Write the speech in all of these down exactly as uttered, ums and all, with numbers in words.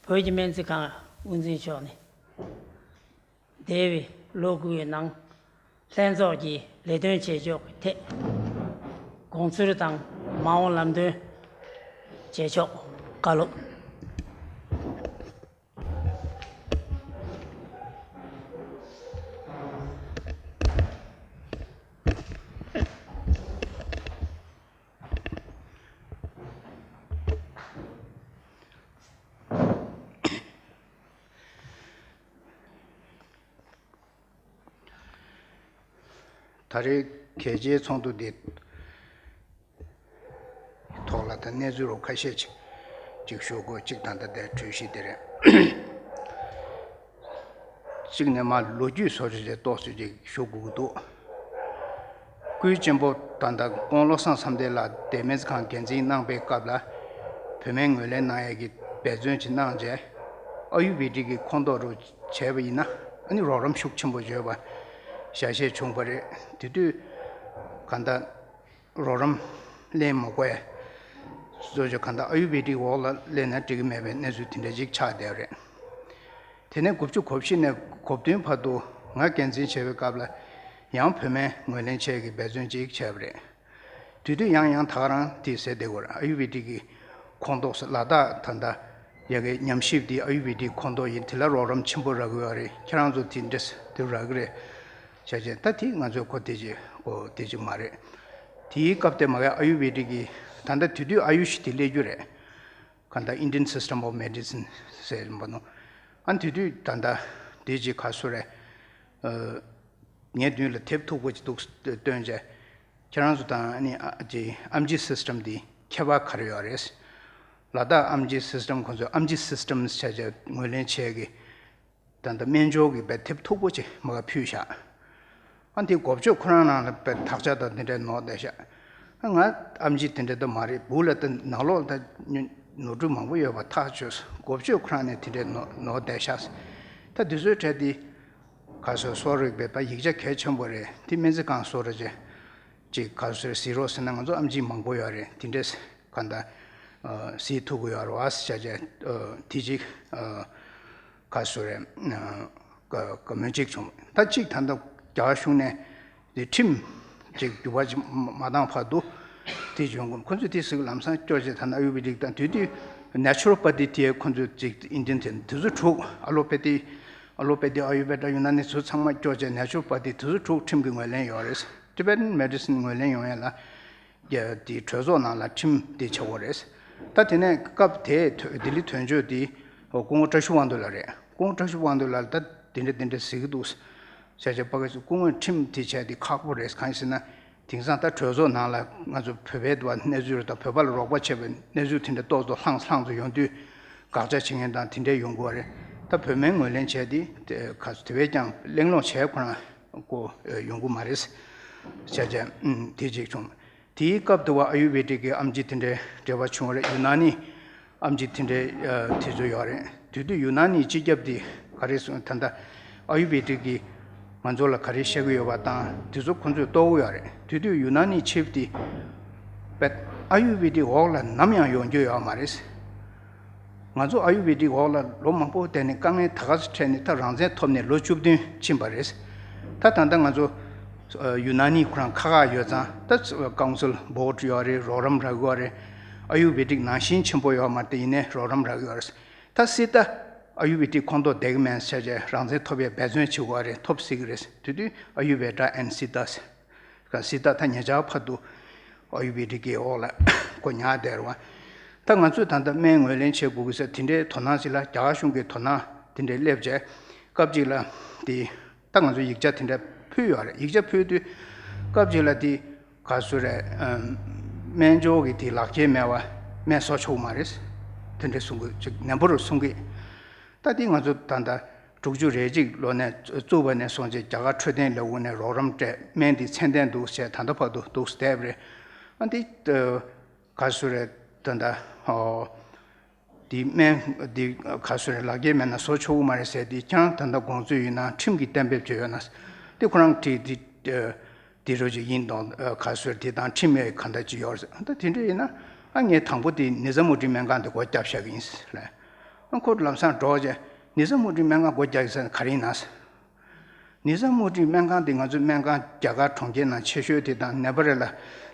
བོད་ཀྱི་སྨན་རྩིས་ཁང་དབུ་འཛིན་མཆོག་ནས། འདས་པའི་ལོ་དགུའི་ནང་ལྷན་ཚོགས་ཀྱི་ལས་དོན་བྱེད་ཕྱོགས་ཀྱི་ཐད་དགོངས་ཚུལ་དང་མ་འོངས་ལམ་སྟོན་བྱེད་ཕྱོགས་བཀའ་སློབ། ད་རེས་གལ་ཆེའི་ཚོགས་འདུ་འདི་ཐོག་ལ་ད་གནས་ཚུལ་རོ་ཁ་ཤས་ཅིག་ཅིག་ཞུ་དགོས། གཅིག་ད་ལྟ་དེ་གྲོས་གཞི་དེ་རེད། གཅིག་ནས་མ་ལོ་རྒྱུས་བཟོ་བྱས་བྱས་ཏོག་ཙམ་ཅིག་ཞུ་དགོས་ཀྱི་འདུག་སྐུའི་གཅེན་པོ་ད་ལྟ་དགུང་ལོ་གསང་མཚམས་སྡེ་ལགས་དེ་སྨན་རྩིས་ཁང་འགན་འཛིན་གནང་པའི་སྐབས་ལ་བོད་སྨན་ངོས་ལེན་གནང་ཡས་ཀྱི་འབད་བརྩོན་ཅིག་གནང་རྗེས་ཨ་ཡུར་བེ་ཏིག་གི་ཁོངས་གཏོགས་རུ་བྱས་པ་ཡིན་ན་ཨ་ནི་རོགས་རམ་ཤུགས་ཆེན་པོ་བྱོས་པ་ཞལ་བཞེས་བྱུང་བ་རེད། དེ་དུས་ག་ད་རོགས་རམ་ལེན་མ་དགོས་ཡ། གཙོ་ཆེ་ག་ད་ཨ་ཡུར་བེ་ཏིག་འོག་ལ་ལེན་ན་འགྲིག་གི་མེད་པའི་གནས་ཚུལ་དེ་འདྲ་ཅིག་ཆགས་བསྡད་པ་རེད། དེ་ནས་དགུ་བཅུ་གོ་བཞི་ནས་གོ་བདུན་བར་དུ་ང་འགན་འཛིན་བྱས་པའི་སྐབས་ལ་ཡང་བོད་སྨན་ངོས་ལེན་བྱེད་ཀྱི་འབད་བརྩོན་ཅིག་བྱས་པ་རེད། དེ་དུས་ཡང་ཡང་ད་ག་རང་དེ་ཟེར་བསྡད་ཡོད་རེད། ཨ་ཡུར་བེ་ཏིག་གི་ཁོངས་གཏོགས་ལ་དྭགས་ད་ལྟ་ཡ་གི་ཉམས་ཞིབ་འདི་ཨ་ཡུར་བེ་ཏིག་ཁོངས་གཏོགས་ཡིན། དེ་ལ་རོགས་རམ་ཆེན་པོ་རག་གི་ཡོད་རེད། ཁྱེད་རང་ཚོ་དེ་འདྲས་དེ་རག་གི་རེད་བྱས་བྱས། ད་དེ་ང་ཚོའི་ཁོ་དེ་ཅིག་ཁོ་དེ་ཅིག་མ་རེད། དེའི་སྐབས་དེ་མ་གའི་ཨ་ཡུར་བེ་ཏིག་གི་ད་ལྟ་དེ་དུས་ཨ་ཡུ་ཤི་དེ་སླེབས་རྒྱུ་རེད། ག་ད་Indian System of Medicine ཟེར་བ་ནོ། ཨ་དེ་དུས་ད་ལྟ་དེ་ཅིག་ག་སུ་རེད། ངའི་མདུན་ལ་དེབ་མཐུག་པོ་ཅིག་འདུག་སྟོན་བྱས། ཁྱེད་རང་ཚོ་དང་ཨ་ནི་ཨ་ཅེ་ཨམ་ཆི་སི་སི་ཊམ་འདི་ཁྱད་པར་ག་རེ་ཡོད་རེད། ལ་དྭགས་ཨམ་ཆི་སི་སི་ཊམ་ཁོ་ཚོས་ཨམ་ཆི་སི་སི་ཊམ་བྱས་བྱས་ངོས་ལེན་བྱས་ཀྱི་ད་ལྟ་སྨན་སྦྱོར་གྱི་དཔེ་དེབ་མཐུག་པོ་ཅིག་མ་ག་ཕུལ་བཞག་ཨ་དེ་འགོ་བརྗོད་ཁོ་རང་ནང་ལ་དཔེ་དག་ཆ་དང་དེ་འདྲས་ནོར་བསྡད་བཞག་ཨ་ང་ཨམ་ཆི་དེ་འདྲས་ད་མ་རེད། སྦུག་ལ་ད་ནང་ལོགས་ད་ནོར་འཁྲུལ་མང་པོ་ཡོད་པ་ཐག་ཆོད། འགོ་བརྗོད་ཁོ་རང་ནས་དེ་འདྲས་ནོར་ནོར་བསྡད་བཞག་ད་དེ་ཚོའི་གྲས་དེ། ག་སོ་སོ་རིག་པའི་པ་ཡིག་ཆ་གལ་ཆེན་པོ་རེད། དེ་སྨན་རྩིས་ཁང་སོ་ར་ཅེ་ཅིག་ག་སོ་གཟིགས་རོགས་ཟེར་ན་ང་ཚོ་ཨམ་ཆི་མང་པོ་ཡོད་རེད། དེ་འདྲས་ག་ད་གཟིགས་ཐུབ་ཀྱི་ཡོད་རེད་བ་ཟེར་བྱས་དེ་ཅིག་ག་སོ་རེད། ག་མོན་གཅིག་བྱུང་། ད་གཅིག་ད་ལྟ་རྒྱ་གཞུང་ནས་དེ་ཁྲིམས་ཅིག་འགྱུར་བ་ཅིག་མ་བཏང་བར་དུ་དེ་བྱུང་གོ་ཁོ་ཚོས་དེ་ཟིག་ལམ་སང་སྐྱོར་བྱས་ད་ན་ཨ་ཡུར་བེ་ཏིག་དང་དེ་དུས་ནེ་ཆུ་རོ་པ་ཏི་དེ་ཁོ་ཚོས་ཅིག་ཨིན་ཌི་ཡན་དེ་དེ་ཚོ་དྲུག་ཨ་ལོ་པེ་ཏི། ཨ་ལོ་པེ་ཏི་ཨ་ཡུར་བེ་ད་ཡུ་ན་ནི་ཚོ་ཚང་མ་སྐྱོར་བྱས་ནེ་ཆུ་རོ་པ་ཏི་དེ་ཚོ་དྲུག་ཁྲིམས་ཀྱི་ངོས་ལེན་ཡོད་རེད། Tibetan Medicine ངོས་ལེན་ཡོང་ཡ་ལ་ཡ་དེ་གྲོས་ཚོགས་ནང་ལ་ཁྲིམས་དེ་ཆགས་ཡོད་རེད། ད་དེ་ནས་སྐབས་དེའི་ལྡི་ལི་དོན་གཅོད་དེ་སྐུ་ངོ་བཀྲ་ཤིས་དབང་འདུས་ལགས་རེད། སྐུ་ངོ་བཀྲ་ཤིས་དབང་འདུས་ལགས་ད་དེ་འདྲ་དེ་འདྲ་ཟེར་གྱི་འདུག་ཟེར་བྱས་པ་གི་སྐུ་ངོས་ཁྲིམས་དེ་བྱས་དེ་ཁག་པོ་རེད། གང་ཡིན་ཟེར་ན་དེང་སང་ད་གྲོས་ཚོགས་ནང་ལ་ང་ཚོ་བོད་པའི་དུ་བ་གནས་ཚུལ་དང་བོད་པ་ལ་རོགས་པ་བྱས་པའི་གནས་ཚུལ་དེ་འདྲ་ཏོག་ཙམ་ལྷང་ལྷང་ཙམ་ཡོང་དུས་དགག་བྱ་བྱེད་མཁན་དང་དེ་འདྲ་ཡོང་གི་ཡོད་རེད། ད་བོད་སྨན་ངོས་ལེན་བྱས་དེ་དེ་ག་ཚོད་དེ་བས་ཀྱང་གླེང་སློང་བྱས་ཁོ་རང་ཀོ་ཡོང་གི་མ་རེད་ཟེར་བྱས་དེ་གཅིག་བྱུང་། དེའི་སྐབས་དུ་བ་ཨ་ཡུར་བེ་ཏིག་གི་ཨམ་ཆི་དེ་འདྲའི་འབྲེལ་བ་བྱུང་བ་རེད། ཡུ་ན་ནི་ཨམ་ཆི་དེ་འདྲའི་དེ་ཚོ་ཡོད་རེད། དེ་དུས་ཡུ་ན་ནི་སྤྱི་ཁྱབ་དེ་ག་རེ་གསུངས་ད་ལྟ་ཨ་ཡུར་བེ་ཏིག་གི་ང་ཚོ་ལ་ག་རེ་བཤད་ཀྱི་ཡོད་པ་དང་དེ་ཚོ་ཁོ་ཚོས་རྟོགས་ཀྱི་ཡོད་རེད། དེ་དུས་ཡུ་ན་ནི་ཆིབ་དེ་པད་ཨ་ཡུར་བེ་ཏིག་འོག་ལ་ནམ་ཡང་ཡོང་རྒྱུ་ཡོད་མ་རེད། ང་ཚོ་ཨ་ཡུར་བེ་ཏིག་འོག་ལ་ལོ་མང་པོ་བསྡད་ནས་དཀའ་ངལ་ད་ག་ཚོད་འཕྲད་ནས་ད་རང་བཙན་ཐོབ་ནས་ལོ་བཅུ་བདུན་ཕྱིན་པ་རེད། ད་ད་ལྟ་ང་ཚོ་ཡུ་ན་ནི་ཁོ་རང་ཁག་ཁག་ཡོད་ཙང་ད་ཀའུན་སིལ་བྷོར་ཌི་ཡོད་རེད། རོགས་རམ་རག་གི་ཡོད་རེད། ཨ་ཡུར་བེ་ཏིག་ནང་བཞིན་ཆེན་པོ་ཡོད་མ་རེད། དེ་ཡིན་ནའི་རོགས་རམ་རག་གི་ཡོད་རེད། ད་སི་ཏཱ་ཨ་ཡུར་བེ་ཏིག་ཁོངས་གཏོགས་བསྡད་ཀྱི་མེད་ཟེར་བྱས་རང་བཙན་ཐོབ་ཡའི་འབད་བརྩོན་བྱེད་དགོས་རེད། ཐོབ་སྲིད་ཀྱི་རེད། དེ་དུས་ཨ་ཡུར་བེ་ཌ་ཨེན་སི་ཏཱ་ཟེར། ག་སྲིད་ད་ད་ཉེ་ཆར་བར་དུ་ཨ་ཡུར་བེ་ཏིག་གི་འོག་ལ་གོ་ཉར་བསྡད་རེད་བ། ད་ང་ཚོས་ད་ལྟ་སྨན་ངོས་ལེན་བྱེད་དགོས་ཀྱི་ཟེར་དེ་འདྲའི་དོ་སྣང་ཞིག་ལ་རྒྱ་གར་གཞུང་གི་དོ་སྣང་དེ་འདྲའི་སླེབས་བྱས་སྐབས་གཅིག་ལ་དེ་ད་ང་ཚོ་ཡིག་ཆ་དེ་འདྲ་ཕུལ་ཡོད་རེད། ཡིག་ཆ་ཕུལ་དུས་སྐབས་གཅིག་ལ་དེ་ག་སུ་རེད། སྨན་སྦྱོར་གྱི་དེ་ལག་འཁྱེར་མེད་བ་སྨན་བཟོ་ཆོག་མ་རེད། དེ་འདྲའི་གསུང་གི་ཅིག་ནན་པོ་རུ་གསུང་གི་ད་དེ་ང་ཚོ་ད་ལྟ་དྲུག་ཅུ་རེ་གཅིག་ལོ་ནས་བཙུགས་པ་ནས་བཟུང་བྱས་རྒྱ་གར་འཕྲོད་བསྟེན་ལས་ཁུངས་ནས་རོགས་རམ་སྤྲད། སྨན་འདི་ཚད་ལྡན་འདུག་ཟེར་ད་ལྟ་བར་དུ་འདུག་བསྡད་པ་རེད། ཨ་འདི་ག་སུ་རེད་ད་ལྟ་འདི་སྨན་འདི་ག་སུ་རེད་ལག་འཁྱེར་མེད་ན་བཟོ་ཆོག་གི་མ་རེད་ཟེར། འདི་ཀྱང་ད་ལྟ་དགོངས་ཚུལ་ཡིན་ན་ཁྲིམས་ཀྱིས་གཏན་འབེབས་བྱས་ཡོད་ན་འདི་ཁོ་རང་ཁྲིད་འདི། དེ་རོ་ཅིག་ཡིན་དང་ག་སོར་དེ་དང་ཁྲིམས་ཡོད་ག་འདྲ་ཅིག་ཡོད་རེད། ད་དེ་འདྲ་ཡིན་ན་ཨ་ངས་དང་པོ་དེ་ནི་ཛ་མུ་དིན་སྨན་ཁང་དེ་སྒོ་བརྒྱབ་བཞག་གི་ཡིན་ཟེར་ལ། ཨ་ཁོ་ལམ་སང་འགྲོ་བྱས་ནི་ས་མུ་ཏིག་སྨན་ཁང་སྒོ་རྒྱག་ཡིན་ཟེར་ན་ག་རེ་ཡིན་ན། ནི་ས་མུ་ཏིག་སྨན་ཁང་དེ་ང་ཚོའི་སྨན་ཁང་རྒྱ་གར་གྲོང་ཁྱེར་ནང་ཆེ་ཤོས་དེ་དང་ནད་པ་རེ་ལ་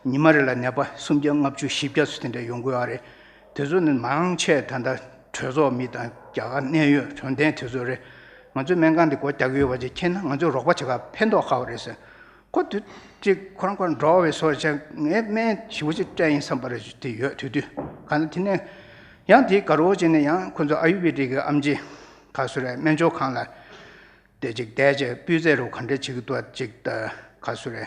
ཉི་མ་རེ་ལ་ནད་པ་སུམ་བརྒྱ་ལྔ་བཅུ་བཞི་བརྒྱ་ཚོ་དེ་འདྲ་ཡོང་གི་ཡོད་རེད། དེ་ཚོ་ནི་མང་ཆེ་ད་ལྟ་གྲོས་ཚོགས་མི་དང་རྒྱ་གར་གནད་ཡོད་དོན་ལྡན་དེ་ཚོ་རེད། ང་ཚོའི་སྨན་ཁང་འདི་སྒོ་རྒྱག་གི་ཡོད་པ་ཅིག་མཁྱེན་ན་ང་ཚོས་རོགས་པ་བྱེད་ག་ཕན་ཐོགས་ཁག་པོ་རེད་ཟེར། ཁོ་དུས་གཅིག་ཁོ་རང་ཁོ་རང་འགྲོ་བའི་སོར་བྱས་ངས་སྨན་ཞེ་པོ་ཅིག་སྤྲད་ཡིན་བསམ་པ་རེད་དེ་ཡོད་དུས་དུས་ག་ན་དེ་ནས་ཡང་དེའི་དགའ་རོགས་བྱས་ནས་ཡང་ཁོ་ཚོ་ཨ་ཡུ་བེ་ཏིག་གི་ཨམ་ཆི་ག་སུ་རེད་སྨན་སྦྱོར་ཁང་ལ། དེ་ཅིག་བསྡད་རྗེས་སྤུས་ཚད་རུ་ག་འདྲས་བྱེད་ཀྱི་འདུག་ཅིག་ད་ག་སུ་རེད།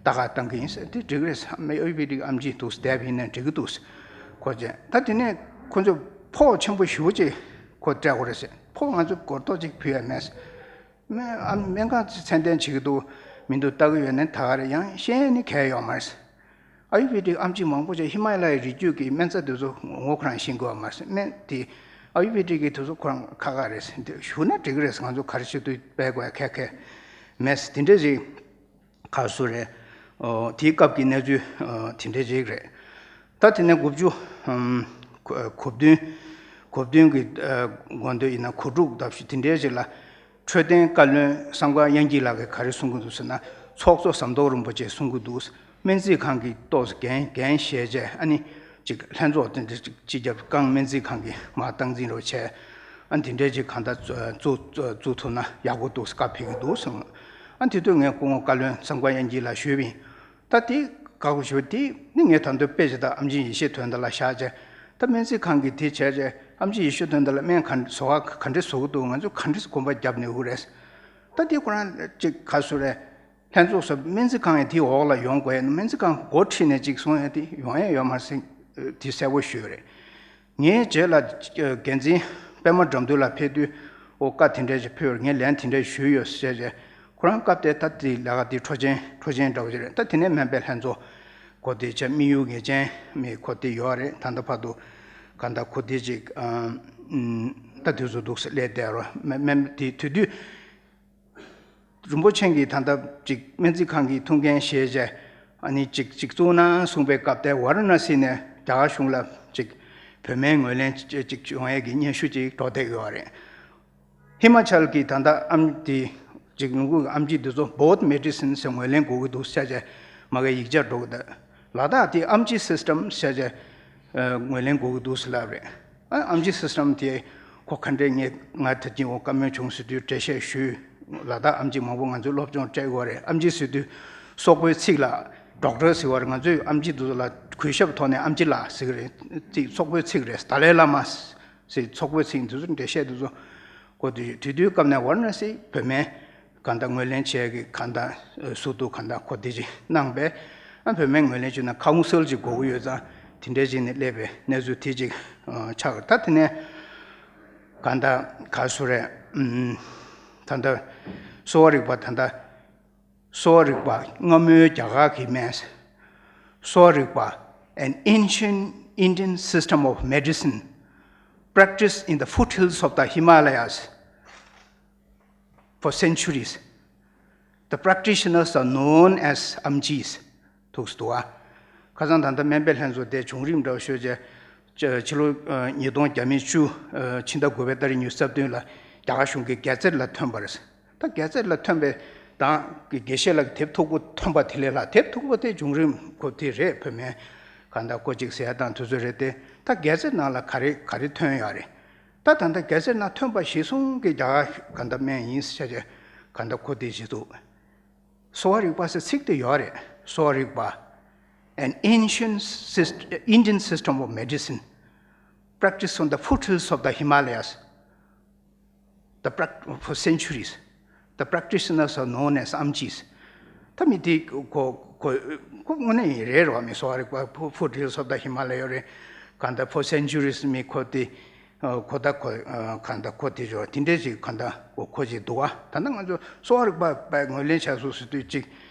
ལྟ་ག་བཏང་གི་ཡིན་ཟེར་དེ་འགྲིག་རེད་ཟེར་ཨ་ཡུ་བེ་ཏིག་ཨམ་ཆི་འདུག་བསྡད་པ་ཡིན་ན་འགྲིག་གི་འདུག་ཟེར་ཁོ་བྱས་ད་དེ་ནས་ཁོ་ཚོས་ཕོགས་ཆེན་པོ་ཞེ་པོ་ཅིག་ཁོ་སྤྲད་དགོས་རེད་ཟེར་ཕོགས་ང་ཚོ་སྒོར་ཏོག་ཅིག་ཕུལ་ཡ་མེད་ཟེར། སྨན་ཨ་སྨན་ཁང་ཚོས་ཚད་ལྡན་བྱེད་ཀྱི་འདུག་མི་འདུག་ལྟ་གི་ཡོད་ནའི་ད་ག་རེ་ཡང་ཤེས་ཡ་ནི་གལ་ཡོད་མ་རེད་ཟེར། ཨ་ཡུ་བེ་ཏིག་ཨམ་ཆི་མང་པོ་ཅིག་ཧི་མ་ལ་ཡའི་རི་རྒྱུད་ཀྱི་སྨན་རྩྭ་དེ་ཚོ་ངོ་ཁོ་རང་ཤེས་དགོས་པ་མ་ཟད་སྨན་དེ་ཨ་ཡུ་བེ་ཏིག་གི་དེ་ཚོ་ཁོ་རང་ཁག་ཁག་རེད་ཟེར་འདི་ཞུ་ན་འགྲིག་གི་རེད་ཟེར་ང་ཚོ་ག་རེ་བྱེད་དུས་སྤེལ་དགོས་ཡ་ཁག་ཁག་མེད་ཟེར་དེ་འདྲ་ཞིག་ག་སུ་རེད། ཨོ་དེའི་སྐབས་ཀྱི་གནས་ཚུལ་ཨོ་དེ་འདྲ་ཞིག་རེད། ད་དེ་ནས་དགུ་བཅུ་ཨམ་གོ་གོ་བདུན་གོ་བདུན་གྱི་ཨ་དགོངས་དོན་ཡིན་ན་གོ་དྲུག་ལྟ་བུ་ཞིག་དེ་འདྲ་ཞིག་ལ། འཕྲོད་བསྟེན་བཀའ་བློན་བསམ་འཁོར་དབྱངས་སྐྱིད་ལགས་ཀྱིས་ག་རེ་གསུང་གི་འདུག་ཟེར་ན་ཚོགས་གཙོ་ཟམ་གདོང་རིན་པོ་ཆེས་གསུང་གི་འདུག་སྨན་རྩིས་ཁང་གི་ཏོག་ཙམ་འགན་འགན་བཞེས་བྱས་ཨ་ནི་ཅིག་ལྷན་ཚོགས་དེ་འདྲ་ཅིག་སྤྱི་ཁྱབ་ཀང་སྨན་རྩིས་ཁང་གི་མར་སྟངས་འཛིན་རོགས་བྱས་ཨ་ནི་དེ་འདྲའི་ཅིག་གང་ལྟར་བཙུགས་བཙུགས་ཐུབ་ན་ཡག་པོ་འདུག་བཀའ་ཕེབས་ཀྱི་འདུག་གསུངས། ཨ་ནི་དེ་དུས་ངས་སྐུ་ངོ་བཀའ་བློན་བསམ་འཁོར་དབྱངས་སྐྱིད་ལགས་ཞུས་པ་ཡིན། ད་དེ་དགའ་པོ་ཞུ་དེ་ནི་ངས་ད་དུང་དཔེ་ཆ་དང་ཨམ་ཆི་ཡེ་ཤེས་དོན་དག་ལ་བཞག་བྱས་ད་སྨན་རྩིས་ཁང་གི་དེ་བྱས་བྱས་ཨམ་ཆི་ཡེ་ཤེས་དོན་དག་ལ་སྨན་ག་བཟོ་བ་ག་འདྲས་བཟོ་གི་འདུག་ང་ཚོས་ག་འདྲས་གོམ་པ་བརྒྱབ་ནས་འུ་རེད། ད་དེ་ཁོ་རང་ཅིག་ག་སུ་རེད། ལྷན་ཚོགས་སུ་སྨན་རྩིས་ཁང་ཡང་དེའི་འོག་ལ་ཡོང་དགོས་ཡ་ནི་སྨན་རྩིས་ཁང་འགོ་ཁྲིད་ནས་ཅིག་སོང་ཡ་དེ་ཡོང་ཡ་ཡོད་མ་རེད་ཟེར་དེ་གསལ་པོ་ཞུས་རེད། ངའི་རྗེས་ལ་འགན་འཛིན་པད་མ་དགྲ་འདུལ་ལགས་ཕེབས་དུས་ཨོ་བཀའ་དེ་འདྲ་ཞིག་ཕུལ་ངས་ལན་དེ་འདྲ་ཞུས་ཡོད་ཟེར་བྱས་ཁོ་རང་སྐབས་དེ་ད་དེ་ལས་ཀ་དེ་འཕྲོ་ཅན་འཕྲོ་ཅན་འདྲ་བོ་ཞིག་རེད། ད་དེ་ནས་སྨན་པའི་ལྷན་ཚོགས་གོ་དེ་བྱས་དམིགས་ཡུལ་ངེས་ཅན་མི་གོ་དེ་ཡོད་རེད། ད་ལྟ་བར་དུ་ག་ད་གོ་དེ་ཅིག་ད་དུས་སུ་འདུག་སེ་སླེབས་བསྡད་རོགས་སྨན་སྨན་དེ་དུས་དུས། རིན་པོ་ཆེ་གིས་ད་ལྟ་ཅིག་སྨན་རྩིས་ཁང་གི་ཐུགས་འགན་བཞེས་བྱས་ཨ་ནི་ཅིག་ཅིག་བཙུགས་ན་གསུངས་པའི་སྐབས་དེ་ཝཱ་ར་ཎ་སི་ནས་རྒྱ་གར་གཞུང་ལ་ཅིག་བོད་སྨན་ངོས་ལེན་ཅིག་ཡོང་ཡས་ཀྱི་སྙན་ཞུ་ཅིག་འགྲོ་བསྡད་ཡོད་རེད། ཧི་མ་ཅལ་གྱི་ད་ལྟ་ཨམ་དེ་ཅིག་ལུང་ཁུག་གི་ཨམ་ཆི་འདི་ཚོ་བོད་མེ་ཌི་སིན་ཟེར་ངོས་ལེན་དགོས་ཀྱི་འདུག་ཟེར་བྱས་མ་གི་ཡིག་ཆ་འགྲོ་གི་འདུག་ལ་དྭགས་དེ་ཨམ་ཆི་སིས་ཊམ་ཟེར་བྱས་ཨ་ངོས་ལེན་དགོས་ཀྱི་འདུག་ཟེར་ལབ་རེད། ཨ་ཨམ་ཆི་སིས་ཊམ་དེ་ཁོ་ག་འདྲས་ངས་ང་ད་ཅི་འོ་བཀའ་མོལ་བྱུང་ཟེར་དུས་འགྲེལ་བཤད་ཞུས། ལ་དྭགས་ཨམ་ཆི་མང་པོ་ང་ཚོས་སློབ་སྦྱོང་སྤྲད་ཡོད་རེད། ཨམ་ཆི་ཟེར་དུས་སོག་པོའི་ཚིག་ལ་ཌོག་ཊར་ཟེར་བ་རེད། ང་ཚོས་ཨམ་ཆི་དེ་ཚོ་ལ་གུས་ཞབས་ཐོག་ནས་ཨམ་ཆི་ལགས་ཟེར་གི་རེད། ཚིག་སོག་པོའི་ཚིག་རེད། ཏཱ་ལའི་བླ་མ་ཟེར་སོག་པོའི་ཚིག་འདི་ཚོ་འགྲེལ་བཤད་འདི་ཚོ་གོ་དུས་དུས་དུས་སྐབས་ནས་ཝཱ་ར་ཎ་སི་བོད་སྨན་གང་ལྟར་ངོས་ལེན་བྱས་ཀྱི་གང་ལྟར་ཟུར་དུ་གང་ལྟར་གོ་བདེ་ཅིག་གནང་པས། ཨ་བོད་སྨན་ངོས་ལེན་བྱུང་ན་ཁའུན་སིལ་ཅིག་དགོས་ཀྱི་ཡོད་ཙང་དེ་འདྲའི་ཅིག་ནས་སླེབས་པའི་གནས་ཚུལ་དེ་ཅིག་ཆགས་ཀྱི་ད་དེ་ནས་གང་ལྟར་ག་སུ་རེད། ཨུམ། ད་ལྟ་གསོ་བ་རིག་པ་ད་ལྟ་གསོ་བ་རིག་པ་སྔ་མོའི་རྒྱ་གར་གྱི་སྨན། གསོ་བ་རིག་པ an ancient Indian system of medicine practiced in the foothills of the Himalayas for centuries. The practitioners are known as Amchis. ཐུགས་སུ་འདུག་ཨ། ཁ་སང་ད་ལྟ་སྨན་པའི་ལྷན་ཚོགས་དེ་བྱུང་རིམ་འདྲ་བོ་ཤོད་བྱས། ཕྱི་ལོ་ཉིས་སྟོང་བརྒྱ་མེད་བཅུ་ཕྱི་ཟླ་དགུ་པའི་ཏ་རིག་ཉི་ཤུ་རྩ་བདུན་ལ་རྒྱ་གར་གཞུང་གི་གྱ་ཚོད་ལ་ཐོན་པ་རེད། ད་གྱ་ཚོད་ལ་ཐོན་པའི་དང་གི་དགེ་བཤེས་ལགས་ཀྱི་དེབ་མཐུག་པོ་ཐོན་པ་དེ་ལས་ལྷག་དེབ་མཐུག་པོ་དེ་བྱུང་རིམ་ཁོ་དེ་རེད། བོད་སྨན་གང་ལྟར་ཁོ་ཅིག་ཟེར་ཡ་དང་དུས་ཚོད་རེད་དེ། ད་གྱ་ཚོད་ནང་ལ་ག་རེ་ག་རེ་ཐོན་ཡོད་རེད། ད་ད་ལྟ་གྱ་ཚོད་ནང་ཐོན་པ་གཞིར་བཟུང་གི་རྒྱ་གར་གང་ལྟར་སྨན་ཡིན་ཟེར་བྱས་གང་ལྟར་ཁོ་དེ་བྱེད་འདུག་གསོ་བ་རིག་པ་ཟེར་ཚིག་དེ་ཡོད་རེད། གསོ་བ་རིག་པ། An ancient syst- Indian system of medicine practiced on the foothills of the Himalayas the prac- for centuries. The practitioners are known as Amchis. ད་མི་དེ་ཁོ་ཁོ་ཁོ་དངོས་གནས་ཡིན་རེད་རོ། མི་གསོ་བ་རིག་པ་ཕུ- foothills of the Himalaya རེད། གང་ལྟར་for centuries མི་ཁོ་དེ་ཨ་ཁོ་ད་ཁོ་ཨ་གང་ལྟར་ཁོ་དེ་ཇོ་དེ་འདྲས་ཅིག་གང་ལྟར་ཁོ་ཁོ་ཅིག་འདུག་ཨ། ད་ལྟ་ང་ཚོ་གསོ་བ་རིག་པ་པའི་ངོས་ལེན་བྱ་སོ་ཟེར་དུས་ཅིག་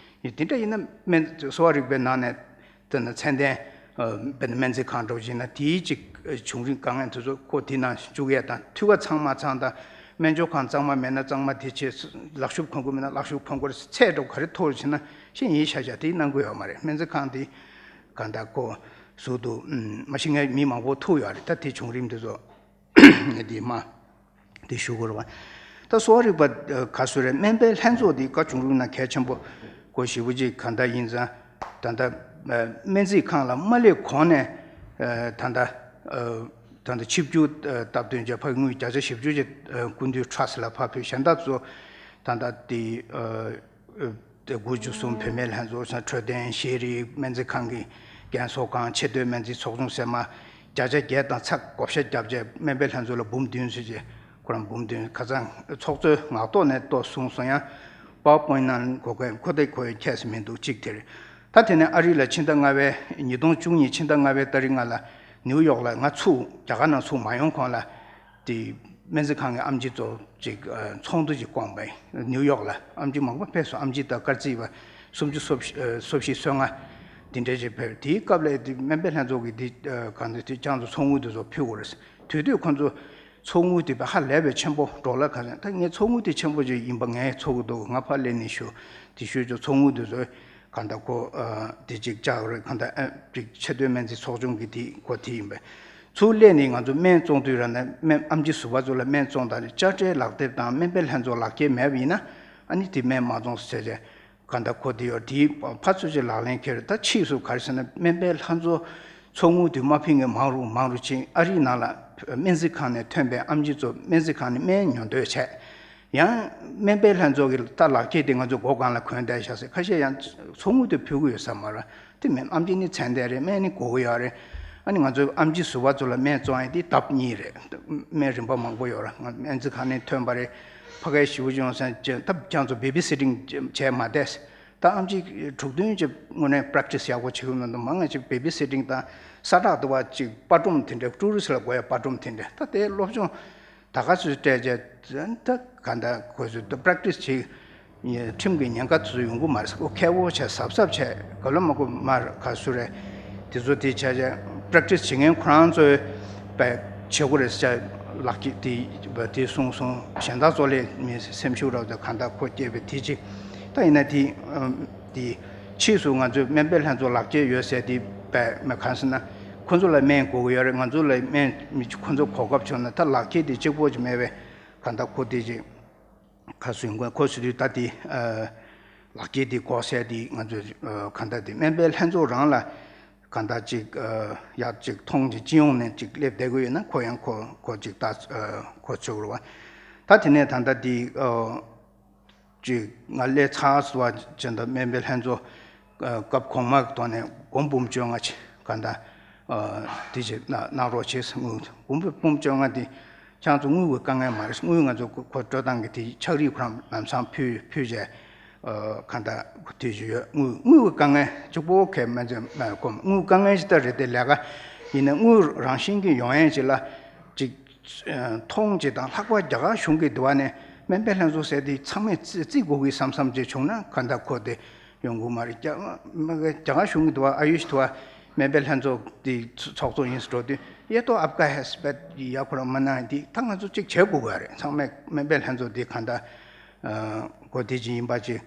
དེ་འདྲ་ཡིན་ན་སྨན་གསོ་བ་རིག་པའི་ནང་ནས་དེ་ན་ཚད་ལྡན་ཨ་དཔེར་ན་སྨན་རྩིས་ཁང་འདྲ་བོ་ཅིག་ན་དེའི་ཅིག་བྱུང་རིམ་དཀའ་ངལ་དེ་ཚོ་ཁོ་དེ་ནང་བཅུག་ཡས་དང་འཐུས་ཀ་ཚང་མ་ཚང་དང་སྨན་སྦྱོར་ཁང་གཙང་མ་མེད་ན་གཙང་མ་དེ་བྱས། ལག་ཤུབས་གོན་དགོས་མེད་ན་ལག་ཤུབས་གོན་དགོས། ཚད་འགྲོ་ག་རེ་མཐོ་རུ་ཕྱིན་ན་ཤེས་ཡིན་ཤ་ཤ་དེ་གནང་དགོས་ཡོད་མ་རེད། སྨན་རྩིས་ཁང་དེ་གང་ལྟར་ཁོ་ཟུར་དུ་ཨུམ་མ་གཞི་ངས་མི་མང་པོ་ཐུག་ཡོད་རེད། ད་དེ་བྱུང་རིམ་དེ་ཚོ་ དེ་མ་དེ་ཞུ་དགོས་རེད་བ། ད་གསོ་བ་རིག་པ་ག་སུ་རེད། སྨན་པའི་ལྷན་ཚོགས་དེ་བཀའ་བྱུང་རུང་ན་གལ་ཆེན་པོ་གོ་ཞེ་པོ་ཅིག་གང་ལྟར་ཡིན་ཙང་། ད་ལྟ་སྨན་རྩིས་ཁང་ལ་མ་སླེབས་གོང་ནས་ད་ལྟ་ད་ལྟ་ཆིབས་བསྒྱུར་སྟབས་བསྟུན་བྱས་ཕ་གི་དངུལ་བརྒྱ་ཆ་བཞི་བཅུ་ཅིག་སྐུ་མདུན་ཁྲ་སི་ལ་ཕར་ཕུལ། གཞན་དག་ཚོ་ད་ལྟ་དེ། དགུ་བཅུ་གསུམ་བུད་མེད་ལྷན་ཚོགས་སམ་འཕྲོད་བསྟེན་ཤེས་རིག་སྨན་རྩིས་ཁང་གི་རྒན་གསོ་ཁང་ཆེས་མཐོའི་སྨན་རྩིས་ཚོགས་ཆུང་ཟེར་མ་བརྒྱ་ཆ་བརྒྱ་དང་ཚེག་བགོ་བཤའ་བརྒྱབ་བྱས་སྨན་པའི་ལྷན་ཚོགས་ལ་འབུམ་བདུན་ཟེར་བྱས། ཁོ་རང་འབུམ་བདུན་ཁ་སང་ཚོགས་གཙོས་ངག་ཐོག་ནས་ཏོག་གསུངས་སོང་། ཡང་པ་ཝར་པོའིན་ནང་གོ་གས་ཁོ་དེ་ཁོའི་ཁྱད་སུ་མི་འདུག་གཅིག་དེ་རེད། ད་དེ་ནས་ཨ་རི་ལ་ཕྱི་ཟླ་ལྔ་པའི་ཉིས་སྟོང་བཅུ་གཉིས་ཕྱི་ཟླ་ལྔ་པའི་ཏ་རིག་ལྔ་ལ་ནིའུ་ཡོག་ལ་ང་ཚུར་རྒྱ་གར་ནང་ཚུར་མ་ཡོང་གོང་ལ། དེ་སྨན་རྩིས་ཁང་གི་ཨེམ་ཆི་ཚོ་ཅིག་ཚོགས་འདུ་ཅིག་བསྐོངས་པས། ནིའུ་ཡོག་ལ་ཨེམ་ཆི་མང་པོ་ཕེབས་སོང་། ཨེམ་ཆི་དང་སྐར་རྩིས་པ་སུམ་ཅུ་སོ་བཞི་སོ་བཞི་སོ་ལྔ་དེ་འདྲ་ཅིག་ཕེབས། དེའི་སྐབས་ལ་དེ་སྨན་པའི་ལྷན་ཚོགས་ཀྱི་དེ་གང་དེ་དེ་ཅང་ཚོ་ཚོགས་དངུལ་དེ་ཚོ་ཕུལ་དགོས་རེད། དུས་དུས་ཁོ་ཚོ་ཚོགས་དངུལ་དེ་ཧ་ལས་པའི་ཆེན་པོ་འགྲོ་ལ་ག་ཚོད། ད་ངས་ཚོགས་དངུལ་དེ་ཆེན་པོ་ཅིག་ཡིན་པ་ངས་ཚོར་གི་འདུག་ང་ཕར་སླེབས་ནས་ཞུ་དེ་ཞུས་ཆོག་ཚོགས་དངུལ་དེ་ཚོ་གང་ལྟར་ཁོ་དེ་ཅིག་བཅག་རེད། གང་ལྟར་ཨ་ཅིག་ཆེས་མཐོའི་སྨན་རྩིས་ཚོགས་ཆུང་གི་དེ་ཁོ་དེ་ཡིན་པས། ཚུར་སླེབས་ནས་ང་ཚོ་སྨན་བཙོང་དུས་ར་ན་སྨན་ཨེམ་ཆི་ཟུར་པ་ཚོ་ལ་སྨན་བཙོང་དང་དཔྱ་ཁྲལ་ལག་དེབ་དང་སྨན་པའི་ལྷན་ཚོགས་ལག་འཁྱེར་མེད་པ་ཡིན་ན་ཨ་ནི་དེ་སྨན་མ་བཙོང་ཟེར་བྱས་གང་ལྟར་ཁོ་དེ་ཡོད། དེའི་ཕར་ཚུར་ཅིག་ལག་ལེན་འཁྱེར། ད་ཕྱིས་སུ་ག་རེ་ཟེར་ན་སྨན་པའི་ལྷན་ཚོགས་ཚོགས་དངུལ་དེ་མ་ཕུལ་མཁན་མང་རུ་མང་རུ་ཕྱིན། ཨ་རིའི་ནང་ལ་སྨན་རྩིས་ཁང་ནས་ཐོན་པའི་ཨེམ་ཆི་ཚོ་སྨན་རྩིས་ཁང་ནས་སྨན་ཉོ་འདོད་བྱས། ཡང་སྨན་པའི་ལྷན་ཚོགས་ཀྱི་ད་ལག་འཁྱེར་དེ་ང་ཚོ་སྒོ་སྒང་ལ་གོན་བསྡད་བཞག་ཟེར། ཁ་ཤས་ཡང་ཚོགས་དངུལ་དེ་ཕུལ་གི་ཡོད་ས་མ་རེད། དེ་མིན་ཨེམ་ཆི་ནི་ཚད་ལྡན་རེད། སྨན་ནི་དགོས་ཀྱི་ཡོད་རེད། ཨ་ནི་ང་ཚོའི་ཨེམ་ཆི་ཟུར་པ་ཚོ་ལ་སྨན་བཙོང་ཡ་དེ་ལྡབ་གཉིས་རེད། སྨན་རིན་པ་མང་པོ་ཡོད་རེད། ང་སྨན་རྩིས་ཁང་ནས་ཐོན་པ་རེད། ཕ་གིའི་ཞི་བོ་ཅུང་སན་ཅན་ད་ཁྱེད་ཚོ་བེ་བི་སི་ཊིང་བྱས་མ་བསྡད། ད་ཨེམ་ཆི་དྲུག་བདུན་ཅིག་དངོས་གནས་པེ་རེག་ཊི་སི་ཡག་པོ་བྱེད་ཀྱི་མི་འདུག་མང་ང་ཅིག་བེ་བི་སི་ཊིང་དང་ས་བསྲེགས་འདུག་པ། ཅིག་པར་སྒྲོམ་དེ་འདྲ་ཊུ་རི་སི་ཊི་ལ་དགོས་ཡ་པར་སྒྲོམ་དེ་འདྲ། ད་དེ་སློབ་སྦྱོང་ད་ག་ཚོད་སྤྲད་བྱས་ད་ག་འདྲ་ཁོ་ཚོས་ད་པེ་རེག་ཊི་སི་བྱེད། ཁྲིམས་ཀྱི་ཉེན་ཁ་དེ་ཚོ་ཡོང་གི་མ་རེད། ཁོ་ཁེ་བོ་བྱས་གཟབ་གཟབ་བྱས་ག་ལ་མ་གོ་མ་རེད། ག་སུ་རེད། དེ་ཚོ་དེ་བྱས་བྱས་པེ་རེག་ཊི་སི་བྱེད་མཁན་ཁོ་རང་ཚོའི་བས་བྱེད་དགོས་རེད་ཟེར་ལག་གི་དེ་དེ་གསུངས་སོང་། གཞན་དག་ཚོ་ལས་མི་སེམས་ཤུགས་རག་ཚོད་གང་ལྟར་ཁོ་སྐྱེས་པའི་དེ་ཅིག་ད་ཡིན་ན་དེ་དེ་ཕྱིས་སུ་ང་ཚོའི་སྨན་པའི་ལྷན་ཚོགས་ལག་ཁྱེར་ཡོད་ཟེར་དེ་བས་མ་གང་ཟེར་ན་ཁོ་ཚོ་ལ་སྨན་དགོས་ཀྱི་ཡོད་རེད། ང་ཚོ་ལ་སྨན་མི་ཁོ་ཚོ་གོ་སྐབས་བྱུང་ན་ད་ལག་ཁྱེར་དེ་གཅིག་པོ་ཅིག་མེད་པས་གང་ལྟར་ཁོ་དེ་ཅིག་ཁ་སུ་ཡོང་གི་ཁོ་སུ་དུས་ད་དེ་ལག་ཁྱེར་དེ་གོ་ཟེར་དེ་ང་ཚོས་གང་ལྟར་དེ་སྨན་པའི་ལྷན་ཚོགས་རང་ལ་གང་ལྟར་ཅིག་ཡག་ཅིག་མཐོང་ཅིག་སྤྱི་ཡོངས་ནས་ཅིག་སླེབས་བསྡད་ཀྱི་ཡོད་ན་ཁོ་ཡང་ཁོ་ཁོ་ཅིག་ད་ཁོ་ཚོས་རེད་བ། ད་དེ་ནས་ད་ལྟ་དེ་ཅིག་ང་སླེབས་ཚར་སོང་བ་ཅན་དང་སྨན་པའི་ལྷན་ཚོགས་སྐབས་གོང་མ་གི་ཐོག་ནས་སྒོར་འབུམ་བཅོ་ལྔ་ཅིག་གང་ལྟར་དེ་ཅིག་གནང་རོགས་བྱས་དངུལ་སྒོར་འབུམ་བཅོ་ལྔ་དེ། ཁྱེད་ཚོ་དངུལ་གྱི་དཀའ་ངལ་མ་རེད། དངུལ་ང་ཚོ་ཁོ་སྤྲོད་སྟངས་ཀྱི་དེ་ཕྱག་རིས་ཁོ་རང་ལམ་སང་ཕུལ་ཕུལ་བྱས་གང་ལྟར་དེ་ཞུ་ཡོད། དངུལ་དངུལ་གྱི་དཀའ་ངལ་གཅིག་པོ་གས་མ་ཚད་མ་གོ་དངུལ་དཀའ་ངལ་ཞིག་ད་རེད་དེ་ལས་ཀ་ཡིན་ན་དངུལ་རང་བཞིན་གྱི་ཡོང་ཡས་ཅིག་ལ་ཅིག་མཐོང་ཅིག་དང་ལྷག་པར་རྒྱ་གར་གཞུང་གི་དུ་བ་ནས་སྨན་པའི་ལྷན་ཚོགས་ཟེར་དེ་ཚང་མས་བརྩི་དགོས་ཀྱི་བསམ་བསམ་ཅིག་བྱུང་ན་གང་ལྟར་ཁོ་དེ། ཡོང་གི་མ་རེད། རྒྱ་རྒྱ་གར་གཞུང་གི་དུ་བ་ཨ་ཡུཤ་དུ་བ་སྨན་པའི་ལྷན་ཚོགས་དེ་ཚོགས་གཙོ་ཡིན་ཟེར་འགྲོ་དུས་ཡེ་ཏོ་ཨབ་ཀ་ཧེ་སི་པད་ཡ་ཁོ་རང་མ་གནང་དེ་ད་ང་ཚོ་གཅིག་བྱེད་དགོས་ཀྱི་རེད། ཚང་མས་སྨན་པའི་ལྷན་ཚོགས་དེ་གང་ལྟར་གོ་དེ་ཅིག་ཡིན་པ་ཅིག་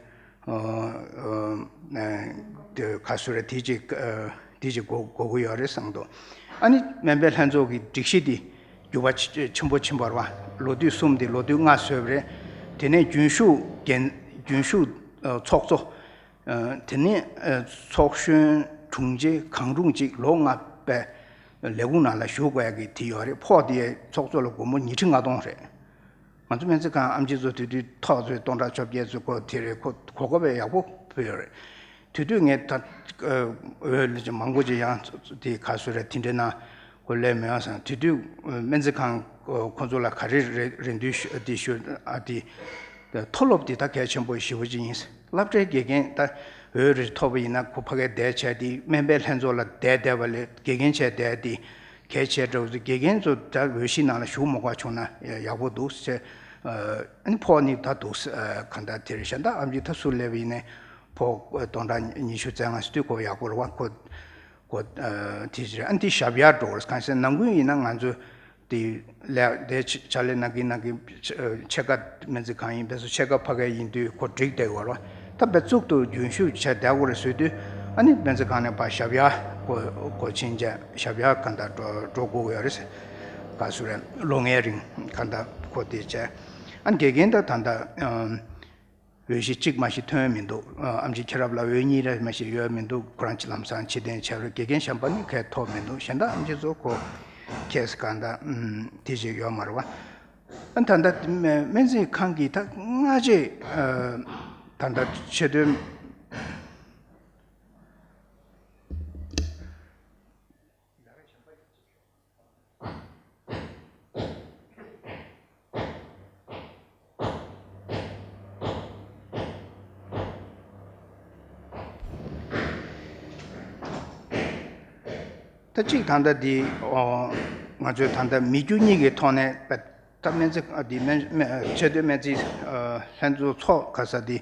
ག་སུ་རེད་དེ་ཅིག་དེ་ཅིག་གོ་གོ་གི་ཡོད་རེད་བསམ་འདུག་ཨ་ནི་སྨན་པའི་ལྷན་ཚོགས་ཀྱི་སྒྲིག་གཞི་དེ་འགྱུར་བ་ཆེན་པོ་ཕྱིན་པ་རེད་བ། ལོ་དུས་གསུམ་དེ་ལོ་དུས་ལྔ་བཟོས་པ་རེད། དེ་ནས་རྒྱུན་ཞུགས་འགན་རྒྱུན་ཞུགས་ཚོགས་གཙོ། དེ་ནས་ཚོགས་གཞོན་དྲུང་ཆེ་གང་རུང་གཅིག་ལོ་ལྔ་པའི་ལས་ཁུངས་ནང་ལ་བཞུགས་དགོས་ཀྱི་དེ་ཡོད་རེད། ཕོགས་དེ་ཚོགས་གཙོ་ལ་སྒོར་མོ་ཉིས་ཁྲི་ལྔ་སྟོང་རེད། ང་ཚོ་སྨན་རྩིས་ཁང་ཨེམ་ཆི་ཚོ་དེ་དུས་ཐོག་ཚོས་སྟོང་ཕྲག་བཅོ་བརྒྱད་ཚོ་ཁོ་དེ་རེད། ཁོ་གོ་སྐབས་ཡག་པོ་ཕུལ་ཡོད་རེད། དེ་དུས་ངས་ད་འོས་ལ་མང་པོ་ཅིག་ཡང་དེ་ག་སུ་རེད་དེ་འདྲ་ན། ཁོ་སླེབས་མི་ཡོང་ཟེར། དེ་དུས་སྨན་རྩིས་ཁང་ཁོ་ཚོ་ལ་ག་རེ་རེ་རེ་འདུན་ཞུ་དེ་ཞུ་ཨ་དེ་མཐོ་སློབ་དེ་ད་གལ་ཆེན་པོ་ཞེ་པོ་ཅིག་ཡིན། སློབ་གྲྭའི་དགེ་རྒན་ད་འོས་རེ་ཐོབ་པ་ཡིན་ན་ཁོ་ཕ་གིར་བསྡད་བྱས་དེ་སྨན་པའི་ལྷན་ཚོགས་ལ་བསྡད་བསྡད་པ་ལས་དགེ་རྒན་བྱས་བསྡད་དེ་གལ་ཆེ་འདྲ་བོ་ཚོ་དགེ་རྒན་ཚོ་ད་འོས་གཞི་ནང་ལ་ཞུགས་མ་དགོས་བྱུང་ན་ཡག་པོ་འདུག་ཟེར། ཨ་ནི་ཕོགས་ནི་ད་འདུག་གང་ལྟར་དེར་གཞན་དག་ཨེམ་ཆི་ད་སུ་སླེབས་པ་ཡིན་ནའི་ཕོགས་སྟོང་ཕྲག་ཉི་ཤུ་རྩ་ལྔ་ཞིག་དུས་ཁོ་ཡག་པོ་རེད་བ། ཁོ་ཁོ་ཨ་དེ་ཅི་རེད། ཨ་ནི་དེ་ཞབས་ཡར་འགྲོ་བར་གང་ཟེར་ནང་ཁུལ་ཡིན་ན་ང་ཚོ་དེ་ལས་དེ་ཕྱི་ཕྱག་ལས་གནང་གིན་གནང་གིན་ཕྱི་ཕྱེད་ཀ་སྨན་རྩིས་ཁང་ཡིན་པས་སོ་ཕྱེད་ཀ་ཕ་གི་ཡིན་དུས་ཁོ་འགྲིག་བསྡད་ཡོད་རེད་བ། ད་དཔེ་གཙུག་ཏུ་རྒྱུན་ཞུགས་བྱས་བསྡད་དགོས་རེད་ཟེར་དུས་ཨ་ནི་སྨན་རྩིས་ཁང་ནས་ཕར་ཞབས་ཡར་སྒོ་སྒོ་ཕྱིན་བྱས་ཞབས་ཡར་གང་ལྟར་འགྲོ་འགྲོ་དགོས་ཀྱི་ཡོད་རེད་ཟེར། ག་ཚོད་རེད། ལོ་ལྔའི་རིང་གང་ལྟར་ཁོ་དེ་བྱས། ཨ་ནི་དགེ་རྒན་ད་ད་ལྟ་ཨམ། འོས་གཞི་གཅིག་མ་ཞིག་ཐོན་མི་འདུག་ཨ། ཨམ་ཆི་ཁྱེད་རབ་ལ་འོས་གཉིས་རེ་མ་ཞིག་ཡོད་མི་འདུག་ཁོ་རང་ཅི་ལམ་སང་ཕྱིར་འཐེན་བྱས་རེད། དགེ་རྒན་གཞན་པ་ནི་གས་ཐོབ་མི་འདུག་གཞན་དག་ཨམ་ཆི་ཚོ་ཁོ་ཁེ་སི་གང་ལྟར་ཨམ། དེ་ཞིག་ཡོད་མ་རེད་བ། ཨ། ད་ལྟ་སྨན་རྩིས་ཁང་གི་ད་སྔ་རྗེས་ཨ། ད་ལྟ་ཆེད་དོན། ད་གཅིག་ད་ལྟ་འདི་ཨོ། ང་ཚོས་ད་ལྟ་མི་རྒྱུ་གཉིས་ཀྱི་ཐོག་ནས་ད་སྨན་རྩིས་ཨ། འདི་སྨན་སྨན་ཆེད་དོན་སྨན་རྩིས་ཨ། ལྷན་ཚོགས་ཚོགས་ག་ས་འདི་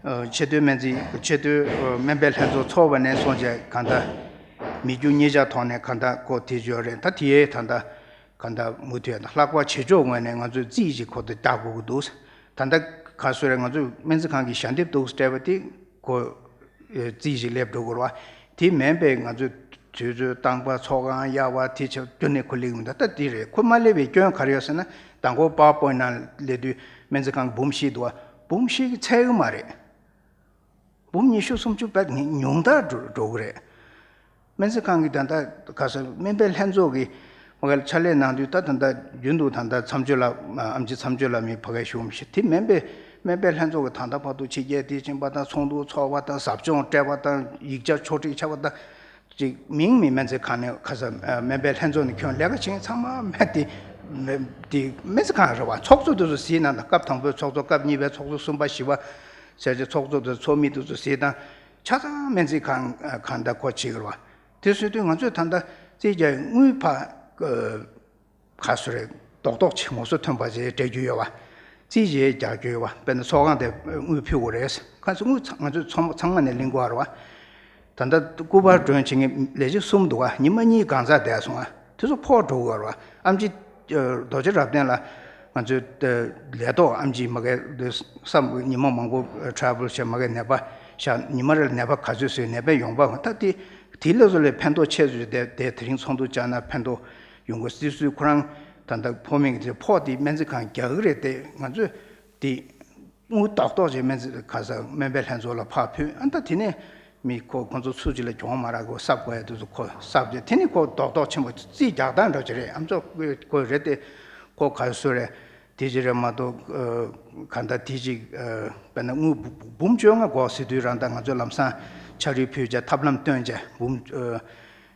ཨ། ཆེད་དོན་སྨན་རྩིས་ཆེད་དོན་ཨ། སྨན་པའི་ལྷན་ཚོགས་ཚོགས་པ་ནས་བཟུང་བྱས་གང་ལྟར་མི་རྒྱུ་གཉིས་ཆ་ཐོག་ནས་གང་ལྟར་ཁོ་དེ་ཡོད་རེད། ད་དེ་ཡས་ད་ལྟ་གང་ལྟར་མུ་མཐུད་ལྷག་པར་བྱེད་ཕྱོགས་ངོས་ནས་ང་ཚོས་རྩིས་ཤིག་ཁོ་ད་རྒྱག་དགོས་ཀྱི་འདུག་ད་ལྟ་ག་སོ་རེད། ང་ཚོས་སྨན་རྩིས་ཁང་གི་ཞལ་འདེབས་འདུག་སྤྲད་པ་དེ་ཁོ་རྩིས་ཤིག་སླེབས་འགྲོ་དགོས་རེད་བ། དེ་མིན་པའི་ང་ཚོས་དུས་ཚོད་བཏང་པ་ཚོགས་ཁང་གཡར་བ་དེ་ཆ་རྒྱུན་ནས་ཁོ་སླེབས་མི་འདུག་ད་དེ་རེད། ཁོ་མ་སླེབས་པའི་སྐྱོན་ག་རེ་ཡོད་ཟེར་ན། མདང་དགོང་པཱ་ཝར་པོའིན་ནང་སླེབས་དུས་སྨན་རྩིས་ཁང་འབུམ་བཞི་འདུག་བ། འབུམ་བཞི་གི་ཚད་ཀྱི་མ་རེད། འབུམ་ཉི་ཤུ་སུམ་ཅུ་བས་ཉུང་མཐར་འགྲོ་འགྲོ་གི་རེད། སྨན་རྩིས་ཁང་གི་ད་ལྟ་ག་ས་སྨན་པའི་ལྷན་ཚོགས་ཀྱི་མ་ག་ཕྱག་ལས་གནང་དུས་ད་ད་ལྟ་རྒྱུན་དུ་ད་ལྟ་མཚམས་གཅོད་ལ་ཨམ་ཆི་མཚམས་གཅོད་ལ་མི་ཕ་གའི་ཞུ་མི་ཤེས། དེ་མིན་པའི་སྨན་པའི་ལྷན་ཚོགས་ཀྱི་ད་ལྟ་བར་དུ་ཕྱི་རྒྱལ་དེ་ཕྱིན་པ་དང་ཚོགས་འདུ་ཚོགས་པ་དང་ཟབ་སྦྱོང་སྤྲད་པ་དང་ཡིག་ཆ་ཕྱོགས་སྒྲིག་བྱས་པ་དང་། ཅིག་མིང་མི་སྨན་རྩིས་ཁང་ནས་ག་ས་སྨན་པའི་ལྷན་ཚོགས་ནས་ཁྱོན་ལས་ཀ་བྱེད་མཁན་ཚང་མ་སྨན་དེ་དེ་སྨན་རྩིས་ཁང་རེད་བ། ཚོགས་གཙོ་དེ་ཚོ་གཟིགས་ན་ད་སྐབས་དང་པོའི་ཚོགས་གཙོ་སྐབས་གཉིས་པའི་ཚོགས་གཙོ་གསུམ་པ་བཞི་པ་ཟེར་གྱི་ཚོགས་གཙོ་དེ་ཚོགས་མི་དེ་ཚོ་གཟིགས་དང་ཆ་ཚང་སྨན་རྩིས་ཁང་གང་ལྟར་གོ་བྱེད་ཀྱི་རེད་བ། དེ་བཟོས་དུས་ང་ཚོས་ད་ལྟ་རྩིས་རྒྱག་དངུལ་ཕ་ག་སུ་རེད། རྡོག་རྡོག་ཆེ་མོ་སུ་ཐོན་པ་ཞེས་སྤྲད་རྒྱུ་ཡོད་བ། རྩིས་ཞེས་རྒྱག་རྒྱུ་ཡོད་བ། དཔེར་ན་ཚོགས་ཁང་དེ་དངུལ་ཕུལ་དགོས་རེད། ཁ་སང་དངུལ་ཚང་ང་ཚོས་ཚང་མ་ཚང་མ་ནས་ལེན་དགོས་རེད་བ། ད་ལྟ་སྐུ་པར་སྒྲོན་བྱེད་མཁན་ལས་བྱེད་གསུམ་འདུག་བ། ཉི་མ་གཉིས་གང་ཟག་བསྡད་སོང་བ། དེ་ཚོ་ཕོག་འགྲོ་དགོས་རེད་བ། ཨམ་ཆི་རྡོ་རྗེ་རབ་བརྟན་ལ་ང་ཚོས་ལས་ཐོག་ཨམ་ཆི་མ་གའི་བསམ་ཉི་མ་མང་པོ་ཊ་རེ་ཝལ་བྱས་མ་གའི་ནད་པ་བཞག་ཉི་མ་རེ་ལ་ནད་པ་ག་ཚོད་བཟོས་ནད་པའི་ཡོང་འབབ་ད་དེ་དེ་ལ་སོགས་ལས་ཕན་ཐོགས་ཆེ་ཚོད་དེ་དེ་དེ་རིང་ཚོགས་འདུ་བཅར་ན་ཕན་ཐོགས་ཡོང་གི། སྲིད་ཟུར་ཁོ་རང་ད་ལྟ་ཕོགས་མེད་ཀྱི་དེ་ཕོགས་དེ་སྨན་རྩིས་ཁང་རྒྱག་གི་རེད་དེ། ང་ཚོས་དེ་དངུལ་ཏག་ཏག་ཅིག་སྨན་རྩིས་ཁ་ས་སྨན་པའི་ལྷན་ཚོགས་ལ་ཕར་ཕུལ། ཨ་ད་དེ་ནས་མི་ཁོ་ཁོ་ཚོ་ཚུར་ཅིག་ལ་གྱོང་མ་རག་གོ་གསབ་དགོས་ཡ་དེ་ཚོ་ཁོ་གསབ་རྗེས་དེ་ནས་ཁོ་རྡོག་རྡོག་ཆེན་པོ་རྩིས་རྒྱག་སྟངས་འདྲ་ཅིག་རེད། ཨ་ཚོ་ཁོ་རེད་དེ་ཁོ་ག་སུ་རེད། དེ་ཅིག་རེད་མ་གཏོགས་ཨ་ག་ད་དེ་ཅིག་ཨ་དཔེར་ན་དངུལ་འབུམ་བཅོ་ལྔ་དགོས་ཟེར་དུས་རང་ད་ང་ཚོས་ལམ་སང་ཕྱག་བྲིས་ཕུལ་བྱས་ཐབས་ལམ་སྟོན་བྱས་འབུམ་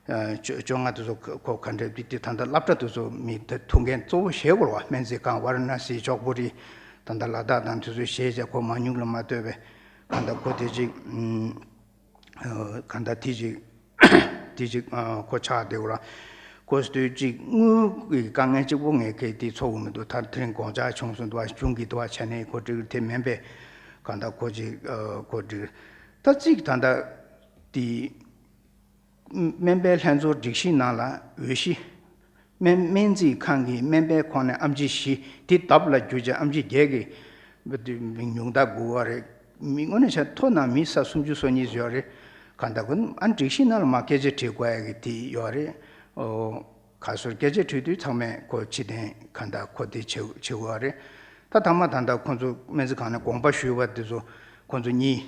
ཨ། བཅོ་བཅོ་ལྔ་དེ་ཚོ་ཁོ་ག་འདྲ་དེ་དེ་ད་ལྟ་སློབ་གྲྭ་དེ་ཚོ་མི་ད་ཐུག་འགན་གཙོ་བོ་བཞེས་དགོས་རེད་བ། སྨན་རྩིས་ཁང་ཝཱ་ར་ཎ་སི་ཇོག་པུ་རི་ད་ལྟ་ལ་དྭགས་དང་དེ་ཚོ་བཞེས་བྱས་ཁོ་མང་ཉུང་ལ་མ་ལྟོས་པའི་ག་ད་ཁོ་དེ་ཅིག་ཨུམ། ག་ད་དེ་ཅིག་དེ་ཅིག་ཁོ་ཆགས་བསྡད་དགོས་རེད། ཁོ་དུས་ཅིག་དངུལ་གྱི་དཀའ་ངལ་གཅིག་པོ་ངས་གལ་ཏེ་ཚོར་གི་མི་འདུག་ད་དེ་རིང་དགོངས་འཆར་བྱུང་སོང་འདུག་བ། གཞུང་གི་འདུག་བ་བྱས་ནས་ཁོ་འགྲིག་དེ་མིན་པའི་ག་ད་ཁོ་ཅིག་ཁོ་འགྲིག་ད་ཅིག་ད་ད་དེ། སྨན་པའི་ལྷན་ཚོགས་སྒྲིག་གཞི་ནང་ལ་འོས་གཞི། སྨན་སྨན་རྩིས་ཁང་གི་སྨན་པའི་ཁོངས་ནས་ཨམ་ཆི་བཞི་དེ་ལྡབ་ལ་བསྒྱུར་བྱས་ཨམ་ཆི་བརྒྱད་ཀྱི་ཉུང་མཐའ་དགུ་བ་རེད། མི་དངོས་གནས་བྱས་མཐོ་ནང་མི་ས་སུམ་ཅུ་སོ་གཉིས་ཡོད་རེད། གང་ལྟར་ཁོ་ཨ་སྒྲིག་གཞི་ནང་ལ་མ་སྐད་ཆ་དྲི་དགོས་ཡ་གི་དེ་ཡོད་རེད། ཨོ། ག་སོར་སྐད་ཆ་དྲི་དུས་ཚང་མས་ཁོ་ཕྱི་དོན་གང་ལྟར་ཁོ་དེ་བྱེད་བྱེད་དགོས་རེད། ད་ཐ་མ་ད་ལྟ་ཁོ་ཚོ་སྨན་རྩིས་ཁང་ནས་དགོངས་པ་ཞུས་པ་དེ་ཚོ་ཁོ་ཚོ་གཉིས་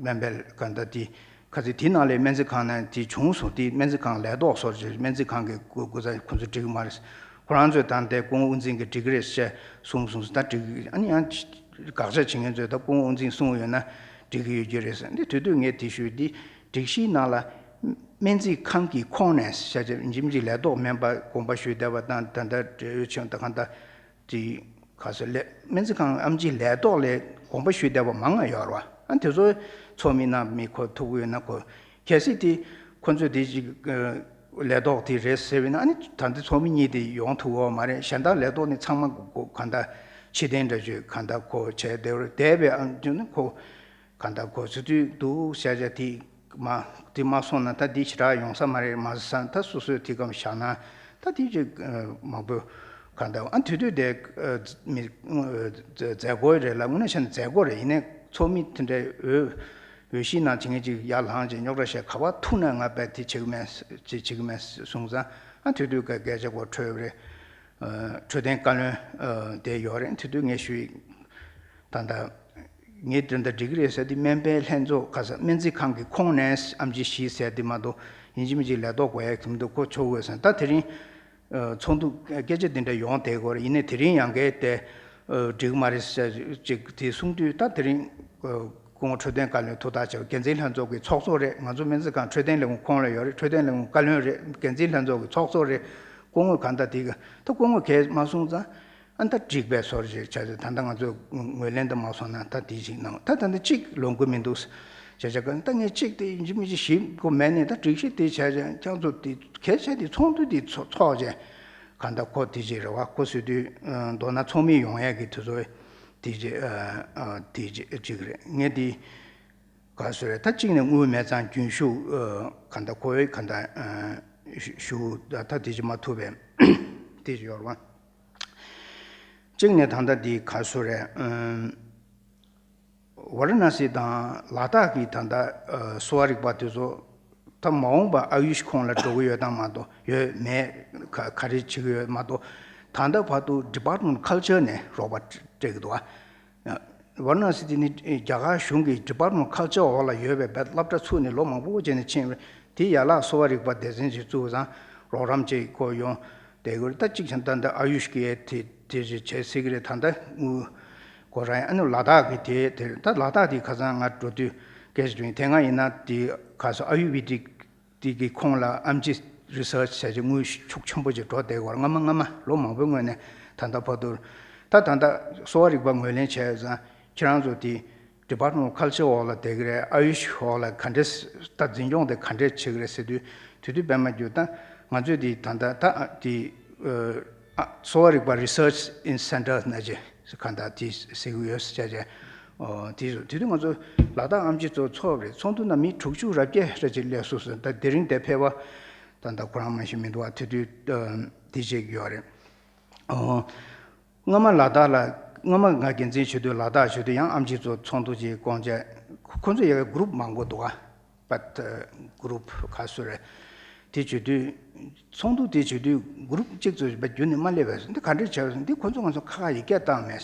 སྨན་པའི་གང་ལྟར་དེ་ཁ་ཚིག་དེ་ནང་ལས་སྨན་རྩིས་ཁང་ནས་དེ་བྱུང་སོང་། དེ་སྨན་རྩིས་ཁང་ལས་ཐོག་སོར་ཅིག་སྨན་རྩིས་ཁང་གི་སྐུ་སྐུ་ཚབ་ཁོ་ཚོ་འགྲིག་མ་རེད། ཁོ་རང་ཚོས་ད་ལྟའི་སྐུ་ངོ་དབུ་འཛིན་གྱིས་འགྲིག་གི་རེད་ཟེར་གསུངས་སོང་། ད་འགྲིག་ཨ་ནི་ཡང་དགག་བྱ་བྱེད་མཁན་ཚོས་ད་སྐུ་ངོ་དབུ་འཛིན་གསུངས་ཡོད་ན་འགྲིག་གི་ཡོད་ཀྱི་རེད་ཟེར། འདི་དུས་དུས་ངས་དེ་ཞུས་དེ་སྒྲིག་གཞིའི་ནང་ལ། སྨན་རྩིས་ཁང་གི་ཁོངས་ནས་བྱ་བྱེད་འཇིམ་གྱི་ལས་ཐོག་སྨན་པ་དགོངས་པ་ཞུས་བསྡད་པ་དང་ད་ལྟ་འབྲེལ་ཡོད་ཆེན་ད་གང་ལྟར་དེ་ག་ས་ལས་སྨན་རྩིས་ཁང་ཨམ་ཆིའི་ལས་ཐོག་ལས་དགོངས་པ་ཞུས་བསྡད་པ་མང་ང་ཡོད་རེད་བ། ཨ་དེ་ཚོ་ཚོགས་མི་རྣམས་མི་ཁོ་ཐུག་གི་ཡོད་ན་ཁོ་གལ་སྲིད་དེ་ཁོ་ཚོས་དེ་ཅིག་ལས་ཐོག་དེ་རེད་ཟེར་བས་ན་ཨ་ནི་ད་ལྟ་ཚོགས་མི་གཉིས་དེ་ཡོང་ཐུབ་ཡོད་མ་རེད། གཞན་དག་ལས་ཐོག་ནི་ཚང་མ་གོ་གང་ལྟར་ཕྱི་དོན་འདྲ་བྱོས་གང་ལྟར་ཁོ་བྱས་བསྡད་རེད་བསྡད་པའི་ཨ་ནི་ཁོ། གང་ལྟར་ཁོ་ཚོ་དུས་འདུག་བྱ་བྱ་དེ་མ་དེ་མ་སོང་ན་ད་འདི་ཞེ་དྲག་ཡོང་ས་མ་རེད། མ་ཟ་ད་སོ་སོའི་དེ་གམ་བཞག་ན་ད་དེ་ཅིག་མང་པོ་གང་ལྟར་ཨ་དུས་དུས་དེ་མི་མཛད་སྒོ་རེད་ལ་དངོས་གནས་བྱས་ན་མཛད་སྒོ་རེད། ཡིན་ནའི་ཚོགས་མི་དེ་འདྲའི་འོས་འོས་གཞི་ནང་བྱེད་མཁན་ཅིག་ཡར་ལངས་བྱས་རྙོག་དྲ་བཤད་ག་པར་ཐུག་ན་ང་དཔེ་དེ་བྱེད་གི་མེད་ཅིག་བྱེད་གི་མེད་གསུངས་ཙང་ ཨ་དེ་དུས་ཀྱི་སྐད་ཆ་གོ་འཕྲོད་རེད། འཕྲོད་བསྟེན་བཀའ་བློན་དེ་ཡོད་རེད། དེ་དུས་ངས་ཞུས་ཡིག་ད་ལྟ་ངས་དེ་འདྲ་འགྲིག་གི་རེད་ཟེར་དུས་སྨན་པའི་ལྷན་ཚོགས་ཁ་ས་སྨན་རྩིས་ཁང་གི་ཁོངས་ནས་ཨམ་ཆི་བཞི་ཟེར་དེ་མ་གཏོགས་ཡིན་གཅིག་མིན་གཅིག་ལས་ཐོག་དགོས་ཡ་དེ་མི་འདུག་ཁོ་ཆོག་དགོས་ཟེར། ད་དེ་རིང་ཚོགས་འདུ་སྐད་ཆ་དེ་འདྲ་ཡོང་བསྡད་ཀྱི་ཡོད་རེད། ཡིན་ནའི་དེ་རིང་ཡང་གལ་ཏེ་འགྲིག་མ་རེད་ཟེར་ཅིག་དེ་གསུང་དུས། ད་དེ་རིང་སྐུ་ངོ་འཕྲོད་བསྟེན་བཀའ་བློན་ཐུགས་ཐག་བཅད། འགན་འཛིན་ལྷན་ཚོགས་ཀྱི་ཚོགས་གཙོ་རེད། ང་ཚོ་སྨན་རྩིས་ཁང་འཕྲོད་བསྟེན་ལས་ཁུངས་ཁོངས་ལ་ཡོད་རེད། འཕྲོད་བསྟེན་ལས་ཁུངས་བཀའ་བློན་རེད། འགན་འཛིན་ལྷན་ཚོགས་ཀྱི་ཚོགས་གཙོ་རེད། སྐུ་ངོ་གང་ལྟར་དེ་ག་ད་སྐུ་ངོ་གས་མ་གསུངས་ཙང་། ཨ་ད་འགྲིག་པའི་བཟོ་འདྲ་ཅིག་བྱས་ཏེ། ད་ལྟ་ང་ཚོས་ངོས་ལེན་དུ་མ་སོང་ན་ད་དེ་ཅིག་གནང་། ད་ད་ལྟ་གཅིག་ལོང་གི་མི་འདུག་བྱས་བྱས་ག་ད་ངས་གཅིག་དེ་ཡིན་གཅིག་མིན་གཅིག་ཞིབ་གོ་མེད་ནས། ད་སྒྲིག་གཞི་དེ་བྱས་བྱས་ཁྱེད་ཚོ་དེ་གལ་ཆེ་དེ་ཚོགས་འདུ་དེ་ཚོགས་ཚོགས་བྱས་ག་ད་ཁོ་དེ་ཅིག་རེད་བ། ཁོ་ཟེར་དུས་མདོར་ན་ཚོགས་མི་ཡོང་ཡས་ཀྱི་དེ་ཚོ་དེ་ཅིག་དེ་ཅིག་ཅིག་རེད། ངས་དེ་ག་ཟེར་རེད། ད་གཅིག་ནས་དངུལ་མེད་ཙང་རྒྱུན་ཞུགས་ག་ད་ཁོ་བས་ག་ད་ཞུ་ད་ད་དེ་ཅིག་མ་ཐུབ་པས་དེ་ཅིག་ཡོད་རེད་བ། གཅིག་ནས་ད་ལྟ་འདི་ག་ཟེར་རེད། ཝཱ་ར་ཎ་སི་དང་ལ་དྭགས་ཀྱི་ད་ལྟ་གསོ་བ་རིག་པ་དེ་ཚོ་ད་མ་འོངས་པ་ཨ་ཡུཤ་ཁོངས་ལ་འགྲོ་གི་ཡོད་དམ་མ་གཏོགས། ཡོད་མེད་ག་ག་རེ་བྱེད་ཀྱི་ཡོད་མ་གཏོགས། ད་ལྟ་བར་དུ་Department of Culture ནས་རོགས་པ་སྤྲད་ཀྱི་འདུག་ཨ། ཝཱ་ར་ཎ་སི་དེ་ནི་རྒྱ་གར་གཞུང་གི་Department of Culture འོག་ལ་ཡོད་པའི་བོད་སློབ་གྲྭ་ཚུགས་ནས་ལོ་མང་པོ་བྱས་ནས་ཕྱིན་པ་རེད། དེ་ཡན་ལག་གསོ་བ་རིག་པ་སྡེ་ཚན་ཞིག་བཙུགས་ཙང་རོགས་རམ་ཅིག་ཁོ་ཡོང་བསྡད་ཀྱི་རེད། ད་གཅིག་བྱས་ན་ད་ལྟ་ཨ་ཡུཤ་གི་དེ་དེ་ཞིག་བྱེད་སྲིད་ཀྱི་རེད། ད་ལྟ་དངུལ་ཁོ་རང་ཡང་། ཨ་ནི་ལ་དྭགས་ཀྱི་དེ་དེ་ད་ལ་དྭགས་དེ་ཁ་སང་ང་འགྲོ་དུས་སྐད་ཆ་བྱུང་། དེ་སྔ་ཡིན་ན་དེ་ག་ཟེར་ཨ་ཡུར་ཝེ་དིག་དེ་གི་ཁོངས་ལ་ཨམ་ཆི་research བྱས་ཏེ་དངུལ་ཤུགས་ཆེན་པོ་ཅིག་འགྲོ་བསྡད་ཀྱི་ཡོད་རེད། སྔ་མ་སྔ་མ་ལོ་མང་པོའི་སྔོན་ནས། ད་ལྟ་བར་དུ་ད་ད་ལྟ་གསོ་བ་རིག་པ་ངོས་ལེན་བྱས་ཡོད་ཙང་ཁྱེད་རང་ཚོ་དེ་Department of Culture འོག་ལ་བསྡད་ཀྱི་རེད། ཨ་ཡུཤ་འོག་ལ་ག་འདྲས་ད་འཛིན་སྐྱོང་དེ་ག་འདྲས་བྱེད་ཀྱི་རེད་ཟེར་དུས། དེ་དུས་པད་མ་རྒྱུད་ད་ང་ཚོས་དེ་ད་ལྟ་ད་དེ་ཨ་གསོ་བ་རིག་པ་research in center ནང་བཞིན་གང་ལྟར་དེ་ཟེར་གྱི་ཡོད་ཟེར་བྱས་བྱས། ཨོ་དེ་དེ་དུས་ང་ཚོ་ལ་དྭགས་ཨམ་ཆི་ཚོ་ཚོགས་རེད། ཚོགས་འདུ་ན་མི་དྲུག་ཅུ་རེ་བརྒྱད་རེ་ཅིག་སླེབས་སོང་ཟེར། ད་དེ་རིང་དེ་ཕེབས་པ་ད་ལྟ་ཁོ་རང་མ་ཤི་མི་འདུག་བ། དེ་དུས་དེ་བྱེད་ཀྱི་ཡོད་རེད། ཨོ། སྔ་མ་ལ་དྭགས་ལ་སྔ་མ་ང་འགན་འཛིན་བྱེད་དུས་ལ་དྭགས་བྱེད་དུས་ཡང་ཨམ་ཆི་ཚོ་ཚོགས་འདུ་ཅིག་བསྐོང་བྱས། ཁོ་ཚོ་ཡ་གི་group མང་པོ་འདུག་ག། པད་group ག་ཟེར་རེད། དེ་བྱེད་དུས་ཚོགས་འདུ་དེ་བྱེད་དུས་group གཅིག་ཚོ་བརྒྱུད་ནས་མ་སླེབས་པས། འདི་ག་འདྲས་བྱས་པས། འདི་ཁོ་ཚོ་ང་ཚོ་ཁ་ཁ་ཡི་གེ་བཏང་མེད།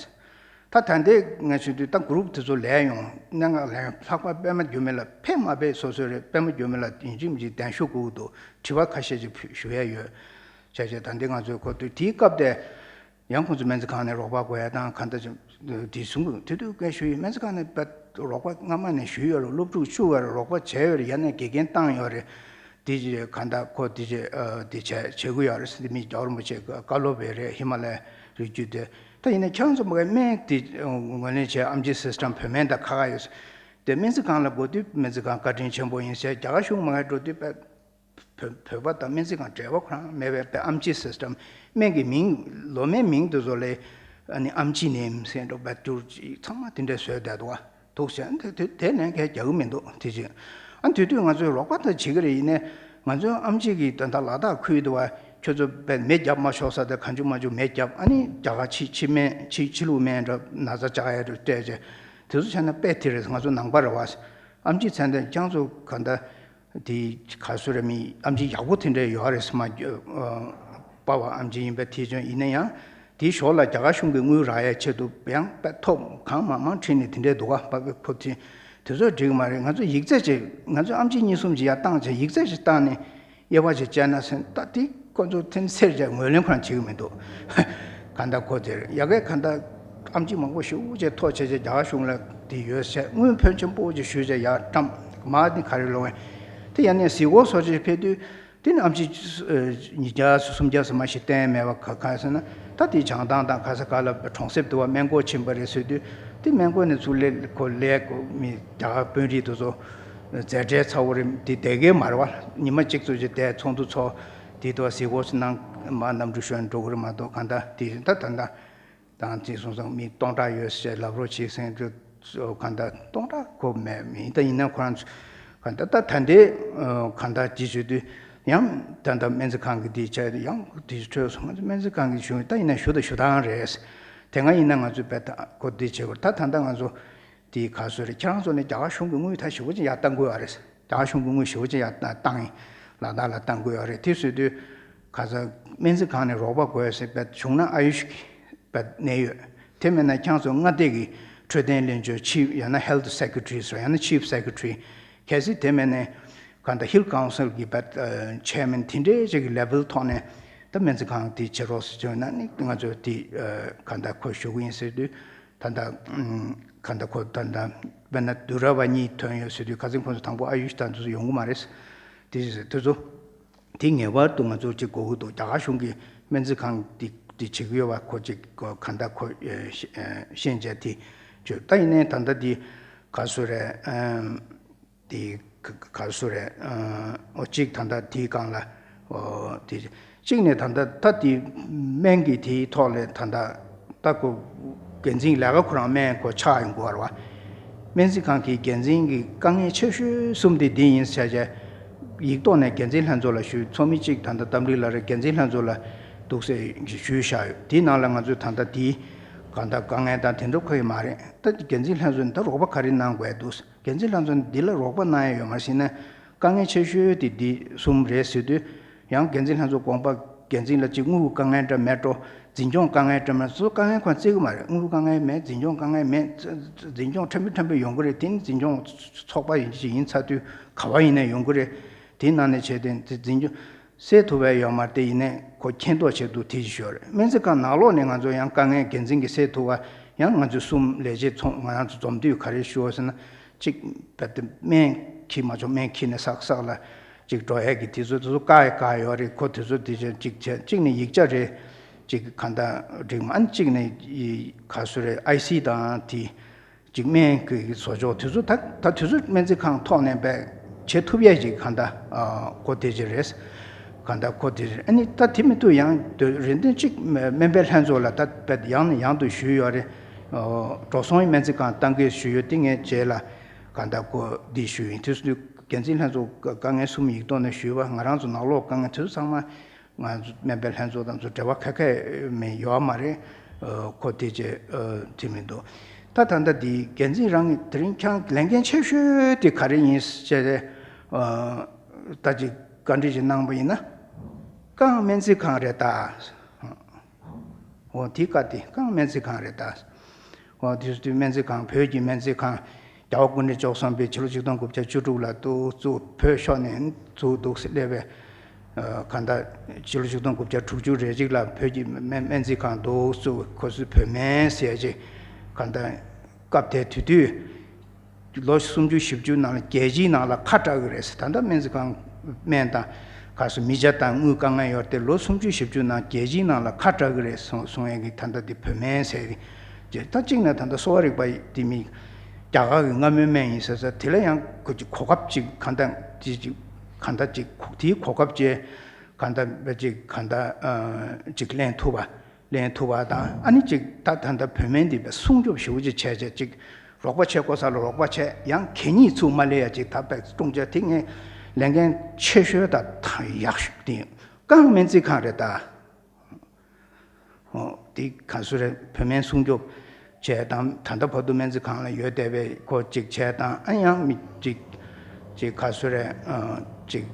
ད་ད་ལྟའི་ང་བྱེད་དུས་ད་group དེ་ཚོ་ལས་ཡོང་། གནད་འགག་ལས་ཡོང་། ལྷག་པར་པད་མ་འགྱུར་མེད་ལགས་ཕེབས་མ་ཕེབས་སོ་སོའི་རེད། པད་མ་འགྱུར་མེད་ལགས་ཡིན་གཅིག་མིན་གཅིག་གདན་ཞུ་དགོས་ཀྱི་འདུག། དྲི་བ་ཁ་ཤས་ཅིག་ཞུ་ཡ་ཡོད། བྱས་བྱས་ད་འདི་ང་ཚོའི་ཁོ་དུས་དེའི་སྐབས་དེ། ཡང་ཁོང་ཚོ་སྨན་རྩིས་ཁང་ནས་རོགས་པ་དགོས་ཡ་དང་གང་ལྟར་ཅིག་དེ་བྱུང་གི། དེ་དུས་སྐད་ཞུ་ཡི། སྨན་རྩིས་ཁང་ནས་པད་རོགས་པ་སྔ་མ་ནས་ཞུས་ཡོད་རེད། སློབ་ཕྲུག་བཅུག་ཡོད་རེད། རོགས་པ་བྱས་ཡོད་རེད། ཡང་ན་དགེ་རྒན་བཏང་ཡོད་རེད། དེ་ཅིག་གང་ལྟར་ཁོ་དེ་ཅིག་དེ་བྱས་བྱེད་དགོས་ཡོད་རེད་ཟེར་ཏེ། མི་རྒྱལ་བ་རིན་པོ་ཆེ་བཀའ་སློབ་ཡོད་རེད། ཧི་མ་ལ་ཡའི་རི་རྒྱུད་དེ། ད་ཡིན་ན་ཁྱེད་རང་ཚོ་མ་གི་སྨན་དེ་ངོས་ལེན་བྱས། ཨམ་ཆི་system བོད་སྨན་དང་ཁ་ཁ་ཡོད་ཟེར། དེ་སྨན་རྩིས་ཁང་ལ་དགོས་དུས་སྨན་རྩིས་ཁང་བཀའ་དྲིན་ཆེན་པོ་ཡིན་ཟེར། རྒྱ་གར་གཞུང་མ་གི་འགྲོ་དུས་པད། བོད་བོད་པ་དང་སྨན་རྩིས་ཁང་འབྲེལ་བ་ཁོ་རང་མེད་པའི་པད་ཨམ་ཆི་system། སྨན་གྱི་མིང་ལོ་སྨན་མིང་དེ་ཚོ་ལས་ཨ་ནི་ཨམ་ཆི་ནེམ་ཟེར་འགྲོ་བ་བསྒྱུར་ཅིག་ཚང་མ་དེ་འདྲས་བཟོས་བསྡད་འདུག་བ། འདུག་ཟེར། དེ་དེ་དེ་ནས་ཁས་རྒྱག་གི་མི་འདུག་དེ་ཅིག། ཨ་དེ་དུས་ང་ཚོས་རོགས་པ་ད་བྱེད་ཀྱི་རེད། ཡིན་ནའི་ང་ཚོའི་ཨམ་ཆི་གི་ད་ལྟ་ལ་དྭགས་ཁུལ་དུ་བ་ཁྱོད་ཚོ་པད་མེ་བརྒྱབ་མ་ཤོག་ཟེར་ཏེ་གང་བྱུང་མང་བྱུང་མེ་བརྒྱབ། ཨ་ནི་རྒྱ་གར་ཕྱི་ཕྱི་སྨན་ཕྱི་ཕྱི་ལུགས་སྨན་འདྲ་ན་ཚ་བཅག་ཡ་འདྲ་སྤྲད་བྱས། དེ་ཚོ་བྱས་ན་པད་དེ་རེད། ང་ཚོ་ནང་པ་རེད་བ། ཨམ་ཆི་ཚད་ལྡན་རྐྱང་ཚོ་ག་འདྲ། དེ་ག་ཟེར་རེད། མི་ཨམ་ཆི་ཡག་པོ་དེ་འདྲ་ཡོད་རེད་ཟེར་མ། པ་བ་ཨམ་ཆི་ཡིན་པ་དེ་ཅུང་ཡིན་ན་ཡང་། དེའི་ཞོར་ལ་རྒྱ་གར་གཞུང་གིས་དངུལ་རག་ཡའི་ཆེད་དུ་ཡང་པད་ཐོབ་གང་མང་མང་ཁྲིད་ནས་དེ་འདྲས་འདུག་ག། པ་པའི་ཁོ་དེ་དེ་ཚོ་འགྲིག་གི་མ་རེད། ང་ཚོ་ཡིག་ཚད་ཅིག། ང་ཚོ་ཨམ་ཆི་གཉིས་གསུམ་ཅིག་ཡར་བཏང་བྱས། ཡིག་ཚད་ཅིག་བཏང་ནས་དབྱེ་བ་ཅིག་བཅད་ན་ཟེར། ད་དེ་ཁོ་ཚོ་དེ་སེར་བྱས་ངོས་ལེན་ཁོ་རང་བྱེད་གི་མི་འདུག། ག་འདྲ་ཁོ་དེར་ཡ་གའི་ག་འདྲ་ཨམ་ཆི་མང་པོ་ཞེ་པོ་ཅིག་ཐོག་བྱས་བྱས། རྒྱ་གར་གཞུང་ལ་དེ་ཡོད་ཟེར། དངུལ་ཕོན་ཆེན་པོ་ཅིག་ཞུས་བྱས་ཡར་བཀྲམ། མ་ནི་ག་རེ་ལོང་། དེ་ཡང་ནས་གཟིགས་སྐོར་སོགས་ཅིག་ཕེབས་དུས། དེ་ནི་ཨམ་ཆི་ཉིས་བརྒྱ་སུམ་བརྒྱ་ཙམ་མ་ཞིག་བསྟན་མེད་པ། ག་ག་ཟེར་ན་ད་དེ་བྱང་ཐང་དང་ག་ས་ག་ལ་གྲོང་གསེབ་དུ་བ་སྨན་སྐོར་ཕྱིན་པ་རེད་ཟེར་དུས། དེ་སྨན་སྐོར་ནས་ཚུར་སླེབས། ཁོ་སླེབས་ཁོ་མི་རྒྱ་གར་དཔོན་རིགས་དེ་ཚོ་མཛད་བྲེལ་ཚ་བོ་རེད། དེ་བསྡད་མཁན་མ་རེད་བ། ཉི་མ་གཅིག་ཙམ་ཅིག་བསྡད། ཚོགས་འདུ་ཚོགས། དེ་དུ་བ་གཟིགས་སྐོར་གནང་མ་གནམ་གྲུ་ཞོན་འགྲོ་གི་རེད་མ་གཏོགས། ག་འདྲ་དེ་ད་ད་ད། དང་དེ་སོང་ཙང་མི་སྟོང་ཕྲག་ཡོད་ཟེར་ལབ་རོགས་བྱེད་ཟེར་དུས། གང་ལྟར་སྟོང་ཕྲག་གོ་མེད་མིན། ད་ཡིན་ན་ཁོ་རང་ཚོ་གང་ལྟར་ད་ད་ལྟའི་གང་ལྟར་ཅི་བྱེད་དུས་ཡང་ད་ལྟ་སྨན་རྩིས་ཁང་གི་དེ་བྱས་ཡང་དེ་འཕྲོས་སོང་། ང་ཚོ་སྨན་རྩིས་ཁང་གི་ཞུ་ད་ཡིན་ན་ཞུ་ད་ཞུ་སྟངས་རེད། དེ་སྔ་ཡིན་ན་ང་ཚོས་བས་ད་གོ་དེ་བྱེད་དགོས། ད་ད་ལྟ་ང་ཚོ་དེ་ག་ཟེར་རེད། ཁྱེད་རང་ཚོ་ནས་རྒྱ་གར་གཞུང་གི་དངུལ་ད་ཞེ་པོ་ཅིག་ཡར་བཏང་དགོས་ཡ་རེད། རྒྱ་གར་གཞུང་གི་དངུལ་ཞེ་པོ་ཅིག་ཡར་བཏང་ཡིན། ལ་དྭགས་ལ་བཏང་དགོས་ཡ་རེད། དེ་བཟོས་དུས། ག་ས་སྨན་རྩིས་ཁང་ནས་རོགས་པ་དགོས་ཟེར་བས་བྱུང་ན་ཨ་ཡུཤ་གི་བས་གནད་ཡོད། དེ་མེད་ན་ཁྱང་ཚོ་མངའ་སྡེ་གི་འཕྲོད་བསྟེན་བློན་ཆེན་ཆིབ་ཡང་ན་ཧེལ་ཐི་སེ་ཀེ་ཊི་རི་ཟེར་ཡང་ན་ཆིབ་སེ་ཀེ་ཊི་རི། གལ་སྲིད་དེ་མེད་ན་ག་ད་ཧིལ་ཀའུན་སིལ་གི་བས་ཆེར་མེན་དེ་འདྲའི་ཅིག་གི་ལེ་ཝལ་ཐོག་ནས་ད་སྨན་རྩིས་ཁང་དེ་བྱེད་རོགས་ཟེར་བྱུང་ན་ནི་ང་ཚོ་དེ་ག་ད་ཁོ་ཞུ་གི་ཡིན་ཟེར་དུས། ད་ལྟ་ཨམ། ག་ད་ཁོ་ད་ལྟ་དཔེར་ན་དུས་རབས་གཉིས་ཐོན་ཡོད་ཟེར་དུས་ཁ་སང་ཁོང་ཚོ་དང་པོ་ཨ་ཡུཤ་དང་དེ་ཚོ་ཡོང་གི་མ་རེད། དེ་དེ་ཚོ་དེ་ངེས་པར་དུ་ང་ཚོ་གཅིག་དགོས་ཀྱི་འདུག་རྒྱ་གར་གཞུང་གི་སྨན་རྩིས་ཁང་འདི་འདི་བྱེད་ཀྱི་ཡོད་པ་ཁོ་གཅིག་ག་ད་ཁོ་ཤེས་བྱས་དེ་བརྗོད། ད་ཡིན་ནའི་ད་ལྟ་འདི་ག་སུ་རེད་ཨམ། དེ་ག་ག་སུ་རེད། ཨོ་གཅིག་ད་ལྟ་དེའི་སྒང་ལ་ཨོ་དེ་གཅིག་ནས་ད་ལྟ་ད་དེ་སྨན་གྱི་དེའི་ཐོག་ལས་ད་ལྟ་ད་ཁོ་འགན་འཛིན་ལས་ཀ་ཁོ་རང་སྨན་ཁོ་ཆགས་ཡོང་དགོས་རེད་བ། སྨན་རྩིས་ཁང་གི་འགན་འཛིན་གྱི་དཀའ་ངལ་ཆེ་ཤོས་གསུམ་དེ་འདི་ཡིན་ཟེར་བྱས། ཡིག་ཐོག་ནས་འགན་འཛིན་ལྷན་ཚོགས་ལ་ཞུས། ཚོགས་མི་གཅིག་ད་ལྟ་འདམ་རི་ལགས་རེད། འགན་འཛིན་ལྷན་ཚོགས་ལ་འདུག་སེ་ཞུས་བཞག་ཡོད། དེའི་ནང་ལ་ང་ཚོས་ད་ལྟ་དེའི་གང་ལྟར་དཀའ་ངལ་དང་དེ་འདྲ་ཁོ་ཡི་མ་རེད། ད་འགན་འཛིན་ལྷན་ཚོགས་ནས་ད་རོགས་པ་ག་རེ་གནང་དགོས་འདུག་འགན་འཛིན་ལྷན་ཚོགས་ནས་འདི་ལ་རོགས་པ་གནང་ཡ་ཡོད་མ་རེད་ཟེར་ན། དཀའ་ངལ་ཆེ་ཤོས་དེ་འདི་གསུམ་རེད་ཟེར་དུས། ཡང་འགན་འཛིན་ལྷན་ཚོགས་དགོངས་པ་འགན་འཛིན་ལ་གཅིག་དངུལ་གྱི་དཀའ་ངལ་འདྲ་མེད་འགྲོ། འཛིན་སྐྱོང་དཀའ་ངལ་འདྲ་མེད། སོ་སོ་དཀའ་ངལ་ཁོང་བརྩི་གི་མ་རེད། དངུལ་དཀའ་ངལ་མེད། འཛིན་སྐྱོང་དཀའ་ངལ་མེད། འཛིན་སྐྱོང་ཕྲན་བུ་ཕྲན་བུ་ཡོང་གི་རེད། དེ་ནི་འཛིན་སྐྱོང་ཚོགས་པ་ཡིན་ཅིག་ཡིན་ཚར་དུས་ག་བ་ཡིན་ན་ཡོང་གི་རེད། དེའི་ནང་ནས་བྱས་ཏེ་འཛིན་སྐྱོང་སེལ་ཐུབ་པ་ཡོད་མ་རེད། དེ་ཡིན་ནའི་ཁོ་མཁྱེན་རྟོགས་བྱེད་དུ་དེ་ཞིག་ཡོད་རེད། སྨན་རྩིས་ཁང་ནང་ལོགས་ནས་ང་ཚོ་ཡང་དཀའ་ངལ་འགན་འཛིན་གྱིས་སེལ་ཐུབ་པ། ཡང་ང་ཚོ་གསུམ་ལས་བྱེད་ཚོ་ང་རང་ཚོ་འཛོམས་དུས་ག་རེ་ཞུ་བ་ཟེར་ན། གཅིག་བལ་ཏེ་སྨན་འཁྱེར་མ་ཆོག་སྨན་འཁྱེར་ནས་ཟག་ཟག་ལ་གཅིག་འགྲོ་ཡས་ཀྱི་དེ་ཚོ་དེ་ཚོ་བཀག་ཡས་བཀག་ཡོད་རེད། ཁོ་དེ་ཚོ་དེ་བྱས་གཅིག་བྱས་གཅིག་ནས་ཡིག་ཆ་རེད། གཅིག་གང་ལྟར་འགྲིག་མ་ཨ་ནི་གཅིག་ནས་ཡི་ག་སུ་རེད། ཨའི་སི་དང་དེ་གཅིག་སྨན་གྱི་བཟོ་ཆོག་དེ་ཚོ་ད་ད་དེ་ཚོ་སྨན་རྩིས་ཁང་ཐོག་ནས་བས་བྱེད་ཐུབ་ཡས་ཀྱི་གང་ལྟར་ཨ་ཁོ་དེ་ཅིག་རེད། གང་ལྟར་ཁོ་དེ་ཅིག་རེད། ཨ་ནི་ད་དེ་མི་ཐུབ་ཡང་དེ་རེ་འདུན་གཅིག་སྨན་པའི་ལྷན་ཚོགས་ལ་ད་བས་ཡང་ནས་ཡང་དུ་ཞུས་ཡོད་རེད། ཨོ་འགྲོ་སོང་སྨན་རྩིས་ཁང་གཏང་གི་ཞུས་ཡོད། དེ་ངས་རྗེས་ལ་གང་ལྟར་ཁོ་འདི་ཞུས་ཡིན། དུས་སུ་འགན་འཛིན་ལྷན་ཚོགས་དཀའ་ངལ་གསུམ་ཡིག་ཐོག་ནས་ཞུས་པ། ང་རང་ཚོ་ནང་ལོགས་དཀའ་ངལ་དེ་ཚོ་ཚང་མ་ང་ཚོ་སྨན་པའི་ལྷན་ཚོགས་དང་ཚོ་འབྲེལ་བ་ཁ་ཁ་མེད་ཡོད་མ་རེད། ཨ་ཁོ་དེ་ཅེ་ཨ་དེ་མི་འདུག་ད་ད་ལྟ་འདི་འགན་འཛིན་རང་གི་དེ་རིང་ཁྱང་ལས་འགན་ཆེ་ཤོས་དེ་ག་རེ་ཡིན་ཟེར་ཏེ་ཨ་ད་ཅིག་བཀའ་འདྲི་ཅིག་གནང་པ་ཡིན་ན། རྐང་སྨན་རྩིས་ཁང་རེད་ད། འོ་དེ་བཀའ་དེ་རྐང་སྨན་རྩིས་ཁང་རེད་ད། འོ་དེ་དུས་སྨན་རྩིས་ཁང་བོད་ཀྱི་སྨན་རྩིས་ཁང་རྒྱལ་བ་སྐུ་ཕྲེང་བཅུ་གསུམ་པའི་ཕྱི་ལོ་ཆིག་སྟོང་དགུ་བརྒྱ་བཅུ་དྲུག་ལ་འདུག་བཙུགས། བོད་ཤོར་ནས་འདུག་འདུག་སེ་སླེབས་པའི་གང་ལྟར་ཕྱི་ལོ་ཆིག་སྟོང་དགུ་བརྒྱ་དྲུག་ཅུ་རེ་གཅིག་ལ་བོད་ཀྱི་སྨན་སྨན་རྩིས་ཁང་འདུག་བཙུགས། ཁོ་ཚོས་བོད་སྨན་ཟེར་ཅིག་གང་ལྟར་སྐབས་དེ་དུས་དུས། ལོ་སུམ་ཅུ་བཞི་བཅུ་ནང་ལ་རྒྱལ་སྤྱིའི་ནང་ལ་ཁ་གྲག་གི་རེད་ཟེར། ད་ལྟ་སྨན་རྩིས་ཁང་སྨན་དང་ག་སུ་མི་ཆ་དང་དངུལ་དཀའ་ངལ་ཡོད་དེ་ལོ་སུམ་ཅུ་བཞི་བཅུ་ནང་རྒྱལ་སྤྱིའི་ནང་ལ་ཁ་གྲག་གི་རེད་གསུང་གསུང་ཡས་ཀྱི་ད་ལྟ་དེ་བོད་སྨན་ཟེར་གི་རེད། ད་གཅིག་ནས་ད་ལྟ་གསོ་བ་རིག་པ་དེ་མི་རྒྱ་གར་གྱི་སྔ་མོའི་སྨན་ཡིན་ཟེར་ཟེར། དེ་ལ་ཡང་གོ་གོ་སྐབས་ཅིག་གང་ལྟར་ཅིག་ཅིག་གང་ལྟར་ཅིག་དེའི་གོ་སྐབས་ཅིག་གང་ལྟར་ཅིག་གང་ལྟར་ཅིག་ལེན་ཐུབ་པ། ལེན་ཐུབ་པ་དང་། ཨ་ནི་ཅིག་ད་ད་ལྟ་བོད་སྨན་འདི་བས་སྲུང་སྐྱོབ་ཞེ་པོ་ཅིག་བྱས་བྱས་ཅིག་རོགས་པ་བྱེད་དགོས་ས་ལ་རོགས་པ་བྱས། ཡང་གད་སྙིགས་ཚུར་མ་སླེབས་ཡ་ཅིག་ད་བས་སྲུང་བྱས་དེ་ངས་ལས་འགན་ཆེ་ཤོས་ད་ད་ཡག་ཤོས་དེ་རྐང་སྨན་རྩིས་ཁང་རེད་ད། འོ་དེ་ག་སུ་རེད། བོད་སྨན་སྲུང་སྐྱོབ་བྱས་དང་། ད་ལྟ་བར་དུ་སྨན་རྩིས་ཁང་ལ་ཡོད་བསྡད་པའི་སྐོར་ཅིག་བྱས་དང་། ཨ་ཡང་མི་ཅིག་ཅིག་ག་སུ་རེད། ཨ་ཅིག་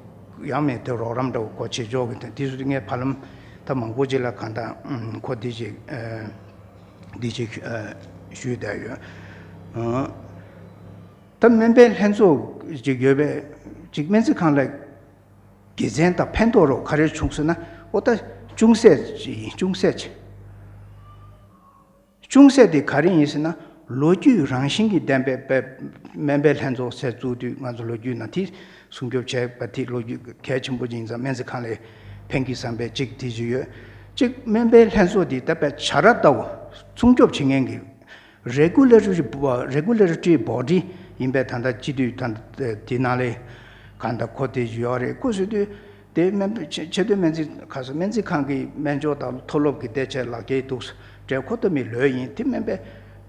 ཡང་མེད་དེ་རོགས་རམ་འདྲ་བོ་སྐོར་བྱེད་ཆོག་གི་དེ་དུས་སུ་ངས་བར་ལམ་ད་མང་པོ་ཅིག་ལ་གང་ལྟར་ཨམ་ཁོ་འདི་ཅིག་ཨ་འདི་ཅིག་ཨ་ཞུས་བསྡད་ཡོད། ཨ་ད་སྨན་པའི་ལྷན་ཚོགས་ཅིག་ཡོད་པའི་ཅིག་སྨན་རྩིས་ཁང་ལ་དགེ་མཚན་དང་ཕན་ཐོགས་རོགས་ག་རེ་བྱུང་ཟེར་ན། ཨོ་ད་ཅུང་ཟད་ཅིག་ཡིན། ཅུང་ཟད་ཅིག་ཅུང་ཟད་དེ་ག་རེ་ཡིན་ཟེར་ན། ལོ་རྒྱུས་རང་བཞིན་གྱིས་ལྡན་པའི་པའི་སྨན་པའི་ལྷན་ཚོགས་ཟེར་བཙུགས་དུས། ང་ཚོ་ལོ་རྒྱུས་ནང་དེ་སྲུང་སྐྱོབ་བྱས་པ་དེ་ལོ་རྒྱུས་གལ་ཆེན་པོ་ཅིག་ཡིན་ཙང་། སྨན་རྩིས་ཁང་ལ་ཕན་གྱི་བསམ་པའི་གཅིག་དེ་ཅིག་ཡོད། གཅིག་སྨན་པའི་ལྷན་ཚོགས་དེ་ད་པའི་བྱ་ར་ལྟ་བུ་སྲུང་སྐྱོབ་བྱེད་མཁན་གྱི་regulatory regulatory body ཡིན་པའི་ད་ལྟ་སྤྱི་འཐུས་ད་ལྟ་དེ་ནང་ལ་གང་ལྟར་ཁོ་དེ་ཅིག་ཡོད་རེད། ཁོ་ཟེར་དུས། དེ་སྨན་པ་ཆེ་ཆེ་མཐོའི་སྨན་རྩིས་ཁ་སོ་སྨན་རྩིས་ཁང་གི་སྨན་སྦྱོར་དང་མཐོ་སློབ་ཀྱི་བདེ་ཆེད་ལག་འཁྱེར་འདུག་འབྲེལ་ཁོ་ལྟ་མི་ལོས་ཡིན། དེ་སྨན་པས་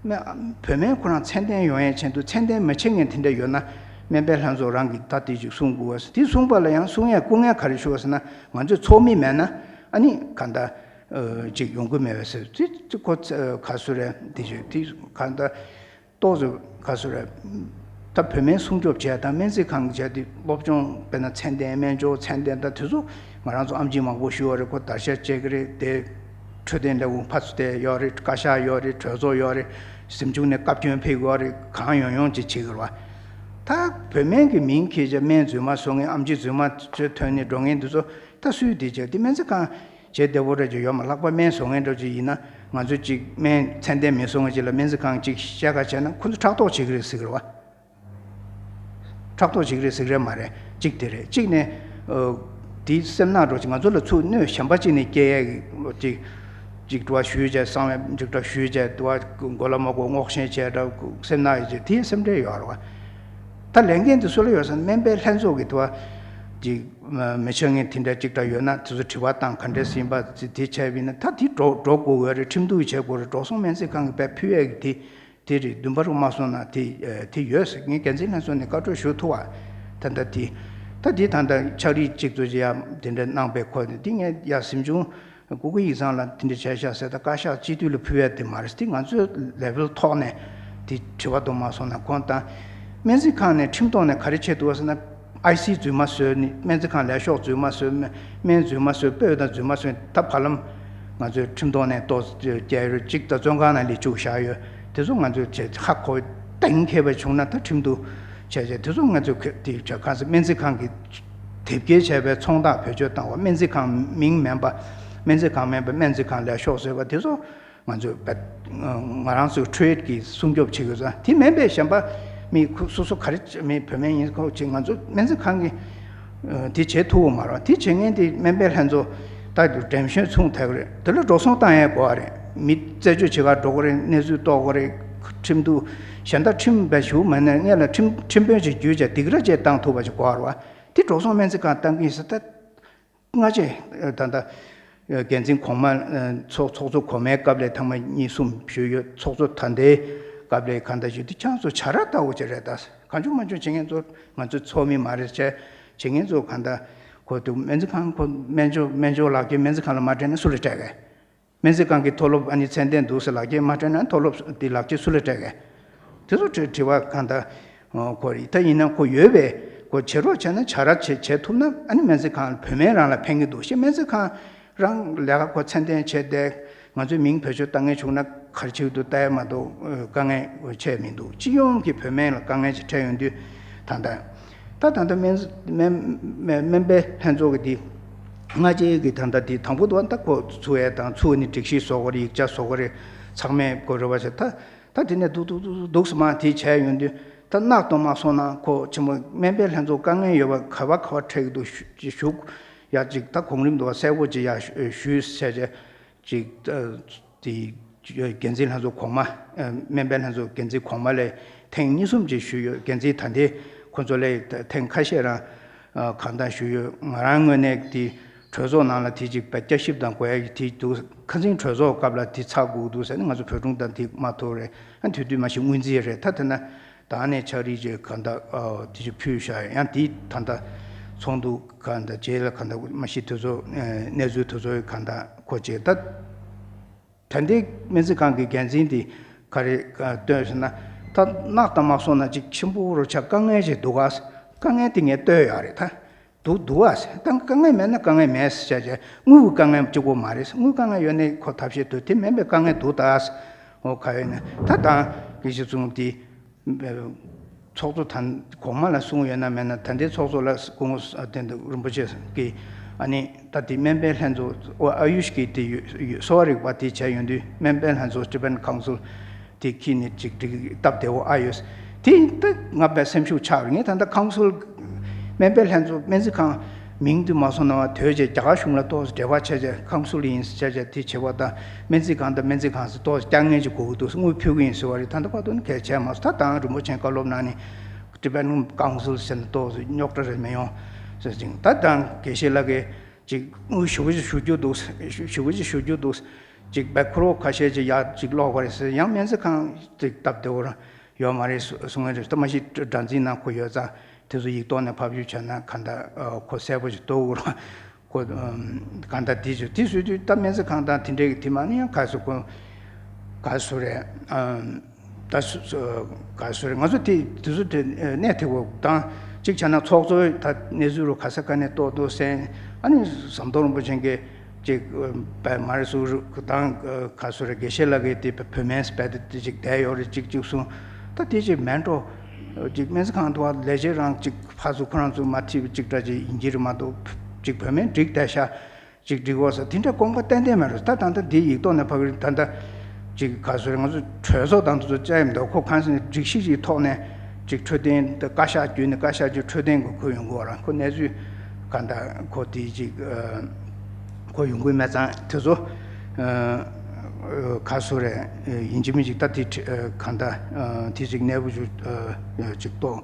སྨན་བོད་སྨན་ཁོ་རང་ཚད་ལྡན་ཡོང་ཡས་ཆེད་དུ་ཚད་ལྡན་མ་བྱེད་མཁན་དེ་འདྲ་ཡོད་ན། སྨན་པའི་ལྷན་ཚོགས་རང་གིས་ད་དེ་ཅིག་གསུང་དགོས་པ་ཟེར། དེ་གསུངས་པ་ལ་ཡང་གསུང་ཡས་སྐུ་ངལ་ག་རེ་ཞུ་བ་ཟེར་ན། ང་ཚོས་ཚོགས་མི་མེད་ན་ཨ་ནི་གང་ལྟར་ཅིག་ཡོང་གི་མེད་པས་ཟེར། དེ་ཁོ་ཁ་སོ་རེད། དེ་ཅིག་དེ་གང་ལྟར། ཏོག་ཙམ་ག་སུ་རེད། ད་བོད་སྨན་སྲུང་སྐྱོབ་བྱས་དང་སྨན་རྩིས་ཁང་གི་བྱས་ཏེ་སློབ་སྦྱོང་དཔེར་ན་ཚད་ལྡན་སྨན་སྦྱོར་ཚད་ལྡན་དང་དེ་ཚོ་ ང་རང་ཚོ་ཨམ་ཆི་མང་པོ་ཞུ་བ་རེད། ཁོ་དར་ཤ་བཅད་ཀྱི་རེད། དེ་འཕྲོད་བསྟེན་ལས་ཁུངས་ཕར་ཚུར་བལྟས་ཡོད་རེད། བཀའ་ཤག་ཡོད་རེད། གྲོས་ཚོགས་ཡོད་རེད། གཟིམ་ཆུང་ནས་བཀའ་བཀྱོན་ཕེབས་ཡོད་རེད། གང་ཡོང་ཡོང་ཅིག་བྱེད་ཀྱི་རེད་བ། ད་བོད་སྨན་གྱི་མིང་ཁྱེར་བྱས་སྨན་རྫུན་མ་བཟོ་མཁན། ཨམ་ཆི་རྫུན་མ་ཚོས་ཐོན་ནས་འགྲོ་མཁན་འདི་ཚོ་ད་སུས་དེ་བྱས། དེ་སྨན་རྩིས་ཁང་བྱེད་བདེ་པོ་འདྲ་ཅིག་ཡོད་མ། ལྷག་པར་སྨན་བཟོ་མཁན་འདྲ་ཅིག་ཡིན་ན། ང་ཚོ་ཅིག་སྨན་ཚད་ལྡན་མི་བཟོ་མཁན་ཅིག་ལ་སྨན་རྩིས་ཁང་ཅིག་བཤད་ཁ་བྱས་ན་ཁོ་ཚོ་ཕྲག་དོག་བྱེད་ཀྱི་རེད་ཟེར་གྱི་རེད་བ། ཕྲག་དོག་བྱེད་ཀྱི་རེད་ཟེར་གྱི་རེད་མ་རེད། གཅིག་དེ་རེད། གཅིག་ནས་ཨ་དེའི་སེམས་ནག་འདྲ་ཅིག་ང་ཚོ་ལ་ཚུར་གནོད་གཞན་པ་གཅིག་ནས་སྐྱེལ་ཡས་ཀྱི་ཅིག་ཅིག་འགྲོ་བ་ཞུས་བྱས། གསང་བའི་ཅིག་འགྲོ་བ་ཞུས་བྱས། འགྲོ་བ་མགོ་ལ་མ་གོ་སྔོག་བཤེར་བྱས་འདྲ། སེམས་ནག་ཡོད་ཅིག་དེའི་སེམས་ཁྲལ་ཡོད་རེད་བ། ད་ལས་འགན་དེ་སུ་ལ་ཡོད་ཟེར་ན། སྨན་པའི་ལྷན་ཚོགས་ཀྱི་འདུག་བ། ཅིག་མི་ཆགས་མཁན་དེ་འདྲ་ཅིག་འདྲ་ཡོད་ན་དེ་ཚོ་དྲི་བ་བཏང་། ག་འདྲས་ཟིན་པ་དེ་བྱས་པ་ཡིན་ན་ད་དེ་འགྲོ་འགྲོ་དགོས་ཀྱི་རེད། ཁྲིམས་གཏུག་བྱེད་དགོས་རེད། འགྲོ་སོང་སྨན་རྩིས་ཁང་གིས་དཔེ་ཕུལ་ཡས་ཀྱི་དེ་དེ་རེད། འདུན་པ་རུ་མ་སོང་ན་དེ་དེ་ཡོད་ཟེར། ངས་འགན་འཛིན་ལྷན་ཚོགས་ནས་བཀའ་འཁྲོལ་ཞུ་ཐུབ་བ། ད་ལྟ་དེ་ད་དེ་ད་ལྟ་ཕྱག་བྲིས་གཅིག་ཚོ་ཅིག་ཡ་དེ་འདྲ་གནང་པའི་ཁོ་དེ་ངས་ཡ་གཟིམ་ཆུང་ཀུ་ཀུ་ཡིག་ཚང་ལ་དེ་འདྲ་བྱས་ཤག་ཟེར། ད་བཀའ་ཤག་སྤྱི་འཐུས་ལ་ཕུལ་ཡ་དེ་མ་རེད། དེ་ང་ཚོའི་ལེ་ཝལ་ཐོག་ནས་དེ་དྲི་བ་གཏོང་མ་སོང་ན། ཁོང་ད་སྨན་རྩིས་ཁང་ནས་ཁྲིམས་ཐོག་ནས་ག་རེ་བྱས་འདུག་ཟེར་ན། ཨའི་སི་རྫུན་མ་བཟོས་ནི། སྨན་རྩིས་ཁང་ལས་ཤོག་རྫུན་མ་བཟོས། སྨན་རྫུན་མ་བཟོས། སྤོས་དང་རྫུན་མ་བཟོས། ད་བར་ལམ་ང་ཚོའི་ཁྲིམས་ཐོག་ནས་ཏོག་ཙམ་བསྐྱལ་ཡོད། གཅིག་ད་བཙོན་ཁང་ནང་ལ་བཅུག་བཞག་ཡོད། དེ་ཚོ་ང་ཚོས་བྱས་ཧ་གོ་གཏན་འཁེལ་བ་བྱུང་ན་ད་ཁྲིམས་གཏུག་བྱས་བྱས། དེ་ཚོ་ང་ཚོས་ག་དེ་བྱས་གང་ཟེར། སྨན་རྩིས་ཁང་གིས་དེབ་སྐྱེལ་བྱས་པའི་ཚོང་རྟགས་བེད་སྤྱོད་བཏང་བ། སྨན་རྩིས་ཁང་མིང་མིན་པ། སྨན་རྩིས་ཁང་མིན་པ་སྨན་རྩིས་ཁང་ལས་ཤོག་བཟོས་པ་དེ་ཚོ། ང་ཚོས་བེད་ང་རང་ཚོའི་ཁྲོད་ཀྱི་སྲུང་སྐྱོབ་བྱེད་དགོས་ཙང་། དེ་མིན་པའི་གཞན་པ་མི་ཁུ་སོ་སོ་ག་རེ་བྱེད། མི་བོད་སྨན་ཡིན་ཁོ་ཅིག་ང་ཚོ་སྨན་རྩིས་ཁང་གི་ཨ་དེ་བྱེད་ཐུབ་པ་མ་རེད། དེ་བྱེད་མཁན་དེ་སྨན་པའི་ལྷན་ཚོགས་ད་འགྲེམས་སྤྱོད་ཚུགས་ཐུབ་ཀྱི་རེད། དེ་ལ་འགྲོ་སོང་བཏང་ཡས་དགོས་པ་རེད། མི་རྩད་གཅོད་བྱེད་གར་འགྲོ་དགོས་རེད། གནས་ཚུལ་རྟོགས་དགོས་རེད། ཁྲིམས་གཏུག་གཞན་དག་ཁྲིམས་བེད་ཞུ་མ་ནས་སྔོན་ལ་ཁྲིམས་ཁྲིམས་དཔོན་ཅིག་བརྒྱུད་བྱས་སྡིགས་ར་ཅིག་བཏང་ཐུབ་པ་ཅིག་དགོས་པ་རེད་བ། དེ་འགྲོ་སོང་སྨན་རྩིས་ཁང་བཏང་གི་ཡིན་ཟེར་ད། སྔ་རྗེས་ད་ལྟ་འགན་འཛིན་གོང་མ་ཚོགས་ཚོགས་གཙོ་གོང་མའི་སྐབས་ལ་ཐེངས་མ་གཉིས་གསུམ་ཞུས་ཡོད། ཚོགས་གཙོ་ད་ལྟའི་སྐབས་ལ་གང་ལྟར་ཞུས་དུས་ཁྱེད་ཚོ་བྱ་ར་ལྟ་བུ་ཅིག་རེད། ད་གང་བྱུང་མང་བྱུང་བྱེད་མཁན་ཚོ་ང་ཚོའི་ཚོགས་མི་མ་རེད་བྱས། བྱེད་མཁན་ཚོ་གང་ལྟར་ཁོ་འདུག་སྨན་རྩིས་ཁང་ཁོ་སྨན་བཅོས་སྨན་བཅོས་ལག་འཁྱེར་སྨན་རྩིས་ཁང་ལ་མ་སྤྲད་ན་སུ་ལ་སྤྲད་གས། སྨན་རྩིས་ཁང་གི་མཐོ་སློབ་ཨ་ནི་ཚད་ལྡན་འདུག་ཟེར་ལག་འཁྱེར་མ་སྤྲད་ན་མཐོ་སློབ་དེ་ལག་འཁྱེར་སུ་ལ་སྤྲད་གས། དེ་ཚོ་དྲི་དྲི་བ་གང་ལྟར་ཁོ་རེད། ད་ཡིན་ན་ཁོ་ཡོད་པས་ཁོ་བྱེད་རོགས་བྱས་ན་བྱ་ར་བྱེད་བྱེད་ཐུབ་ན་ཨ་ནི་སྨན་རྩིས་ཁང་བོད་སྨན་རང་ལ་ཕན་གྱི་འདུག་ཤེས། སྨན་རྩིས་ཁང་རང་ལས་ཀ་ཁོ་ཚད་ལྡན་བྱས་ཏེ་ང་ཚོའི་མིང་བེད་སྤྱོད་བཏང་མཁན་བྱུང་ན་ག་རེ་བྱེད་ཀྱི་འདུག་ལྟ་ཡ་མ་གཏོགས་དཀའ་ངལ་ཆེ་མི་འདུག་སྤྱི་ཡོངས་ཀྱི་བོད་སྨན་ལ་དཀའ་ངལ་ཅིག་འཕྲད་ཡོང་དུས་ད་ལྟ་ད་ད་ལྟ་སྨན་སྨན་སྨན་སྨན་པའི་ལྷན་ཚོགས་ཀྱི་དེ་སྔ་རྗེས་ཀྱི་ད་ལྟ་དེ་དང་པོ་དུ་ད་ཁོ་ཚུགས་ཡས་དང་ཚུགས་ནི་སྒྲིག་གཞི་བཟོ་དགོས་རེད། ཡིག་ཆ་བཟོ་དགོས་རེད། ཚང་མས་དགོས་རེད་བ་ཞེས་ད། ད་དེ་ནས་འདུག་འདུག་འདུག་འདུག་སེ་མར་དེ་བྱས་ཡོང་དུས་ད་གནག་དང་མ་སོང་ན་ཁོ་ཆེན་པོ་སྨན་པའི་ལྷན་ཚོགས་དཀའ་ངལ་ཡོད་པ་ག་བ་ག་བ་འཕྲད་ཀྱི་འདུག་ཞུ་ཞུ་ཡ་ཅིག་ད་གོང་རིམ་དུ་བ་གསལ་པོ་ཅིག་ཡ་ཞུ་ཞུས་བྱས་བྱས་ཅིག་ཨ་དེ་འགན་འཛིན་ལྷན་ཚོགས་གོང་མ་ཨ་སྨན་པའི་ལྷན་ཚོགས་འགན་འཛིན་གོང་མ་ལས་ཐེངས་གཉིས་གསུམ་ཅིག་ཞུས་ཡོད། འགན་འཛིན་ད་ལྟའི་ཁོ་ཚོ་ལས་ཐེངས་ཁ་ཤས་རང་ཨ་གང་ལྟར་ཞུས་ཡོད། ང་རང་ངོས་ནས་དེ་གྲོས་ཚོགས་ནང་ལ་དེ་ཅིག་བསྐྱར་ཞིབ་དང་དགོས་ཡ་གི་དེ་འདུག་ཁ་སང་གྲོས་ཚོགས་སྐབས་ལ་དེ་ཚགས་དགོས་འདུག་ཟེར་ནས་ང་ཚོ་བོད་ཀྲུང་དང་དེ་མ་ཐུག་རེད། ཨ་དེ་དུས་མ་གཞི་སྔོན་རྩིས་རེད། ད་དེ་ན་ད་ནས་ཕྱག་བྲིས་ཅིག་གང་ལྟར་ཨ་དེ་ཅིག་ཕུལ་བཞག་ཡང་དེ་ད་ལྟ་ཚོགས་འདུ་གང་ལྟར་རྗེས་ལ་གང་ལྟར་མ་གཞི་དེ་ཚོ་ཨ་གནས་ཚུལ་དེ་ཚོ་གང་ལྟར་གོ་བྱས། ད་ད་ལྟའི་སྨན་རྩིས་ཁང་གི་འགན་འཛིན་དེ་ག་རེ་ཨ་བཏོན་ཟེར་ན། ད་གནག་དང་མ་སོང་ན་ཅིག་ཆེན་པོ་རུ་ཆགས། དཀའ་ངལ་ཅིག་འདུག་ག་དཀའ་ངལ་དེ་ངས་བཏོན་ཡོད་རེད། ད་འདུག་འདུག་ཨ་ཟེར། ད་དཀའ་ངལ་མེད་ན་དཀའ་ངལ་མེད་ཟེར་བྱས་བྱས། དངུལ་གྱི་དཀའ་ངལ་གཅིག་པོ་མ་རེད། དངུལ་དཀའ་ངལ་ཡོད་ནའི་ཁོ་ཐབས་ཤེས་འདུག་དེ་མིན་པའི་དཀའ་ངལ་འདུག་ད་ཟེར། འོ་ག་ཡོད་ན་ད་དང་གི་གཞི་བཟུང་དེ་ཚོགས་གཙོ་ད་གོང་མ་ལ་གསུངས་ཡོད་ན་མེད་ན། ད་ལྟའི་ཚོགས་གཙོ་ལ་སྐུ་ངོ་ཨ་དེ་འདུག་རིན་པོ་ཆེ་གིས་ཨ་ནི་ད་དེ་སྨན་པའི་ལྷན་ཚོགས་འོ་ཨ་ཡུཤ་གི་དེ་ཡོད་ཡོད་གསོ་བ་རིག་པ་དེ་བྱས་ཡོང་དུས་སྨན་པའི་ལྷན་ཚོགས་Tibetan Council དེ་ཁྱི་ནི་ཅིག་ཅིག་སྟབས་བདེ་བོ་ཨ་ཡོད། དེ་ད་ང་དཔེ་སེམས་ཤུགས་ཆག་རེད། ངས་ད་ལྟ་ཁང་སུལ་སྨན་པའི་ལྷན་ཚོགས་སྨན་རྩིས་ཁང་མིང་དུ་མ་སོང་ན་བ་དོལ་རྗེས་རྒྱ་གར་གཞུང་ལ་ཏོག་ཙམ་འབྲེལ་བ་བྱས་བྱས་ཁང་སུལ་ཡིན་ཟེར་བྱས་བྱས་དེ་བྱེད་པ་དང་སྨན་རྩིས་ཁང་དང་སྨན་རྩིས་ཁང་ཟེར་ཏོག་ཙམ་རྒྱ་ངན་ཅིག་དགོས་ཀྱི་འདུག་དངུལ་ཕུལ་གྱི་ཡིན་ཟེར་བ་རེད། ད་ལྟ་བར་དུ་ནི་གལ་ཆེ་མ་སོང་། ད་དང་རིན་པོ་ཆེ་བཀའ་སློབ་གནང་ནས་Tibetan Council ཟེར་ན་ཏོག་ཙམ་རྙོག་དྲ་རེ་མི་ཡོང་ཟེར་ཅིང་ད་དང་དགེ་བཤེས་ལགས་ཀྱིས། ཅིག་དངུལ་ཞེ་པོ་ཅིག་ཞུ་རྒྱུ་འདུག་ཞེ་པོ་ཅིག་ཞུ་རྒྱུ་འདུག་ཅིག་བེད་ཁོ་རོ་ཁ་ཤས་ཅིག་ཡར་ཅིག་སློག་པ་རེད་ཟེར། ཡང་སྨན་རྩིས་ཁང་ཅིག་སྟབས་བདེ་བོ་རང་ཡོད་མ་རེད་གསུང་གི་རེད། ད་མ་གཞི་སྒྲ་འཛིན་ནང་ཁོ་ཡོད་ཙང་དེ་ཚོ་ཡིག་ཐོག་ནས་ཕབ་བསྒྱུར་བྱས་ན་གང་ལྟར་ཁོ་གསལ་པོ་ཞིག་འདུག་ཁོ་གང་ལྟར་དེ་ཚོ་དེ་བཟོས་དུས་ད་སྨན་རྩིས་ཁང་དང་དེ་འདྲའི་གི་དེ་མ་ནི་ཡང་ག་ཚོད་ཁོ་ག་ཚོད་རེད། ད་སུ་སུ་ག་སུ་རེད། ང་ཚོ་དེ་དེ་ཚོ་དེ་གནས་དེ་བོ་དང་ གཅིག་བྱས་ན་ཚོགས་གཙོས་ད་གནས་ཚུལ་རུ་ག་ས་ག་ནས་རྟོགས་འདུག་ཟེར། ཨ་ནི་ཟམ་གདོང་རིན་པོ་ཆེ་གིས་གཅིག་བས་མ་རེད་ཟུར་དང་ག་སུ་རེད། དགེ་བཤེས་ལགས་ཀྱིས་དེ་བོད་སྨན་སྤེལ་ཏེ་དེ་གཅིག་བསྡད་ཡོད་རེད། གཅིག་གཅིག་གསུང་། ད་དེ་གཅིག་མེད་འགྲོ། གཅིག་སྨན་རྩིས་ཁང་དུ་བ་ལས་བྱེད་རང་གཅིག་ཕར་ཚུར་ཁོ་རང་ཚོ་མ་ཁྲིད་པ་གཅིག་འདྲ་ཅིག་ཡིན་གྱི་རེད་མ་གཏོགས། གཅིག་བོད་སྨན་འགྲིག་བསྡད་ཤག་ཅིག་འགྲིག་འོ་ཟེར་དེ་འདྲ་དགོངས་པ་ཏན་ཏན་མེད་རེད། ད་ད་ལྟ་འདི་ཡིག་ཐོག་ནས་ཕ་གི་ད་ལྟ་ཅིག་ག་སུ་རེད། ང་ཚོ་གྲོས་ཚོགས་དང་དུ་བཅའ་ཡི་མི་འདུག་ཁོ་གང་ཟེར་ན་སྒྲིག་གཞི་ཅིག་ཐོག་ནས་ཅིག་འཕྲོད་བསྟེན་ད་བཀའ་ཤག་བརྒྱུད་ནས་བཀའ་ཤག་བརྒྱུད་འཕྲོད་བསྟེན་གྱི་ཁོ་ཡོང་གི་ཡོད་ར། ཁོ་གནས་ཚུལ་ག་ད་ཁོ་དེ་ཅིག་ཁོ་ཡོང་གི་མེད་ཙང་དེ་ཚོ་ག་སུ་རེད། ཡིན་གཅིག་མིན་གཅིག་ད་དེ་ག་ད་དེ་ཅིག་གནས་བབ་ཅིག་ཅིག་རྟོགས།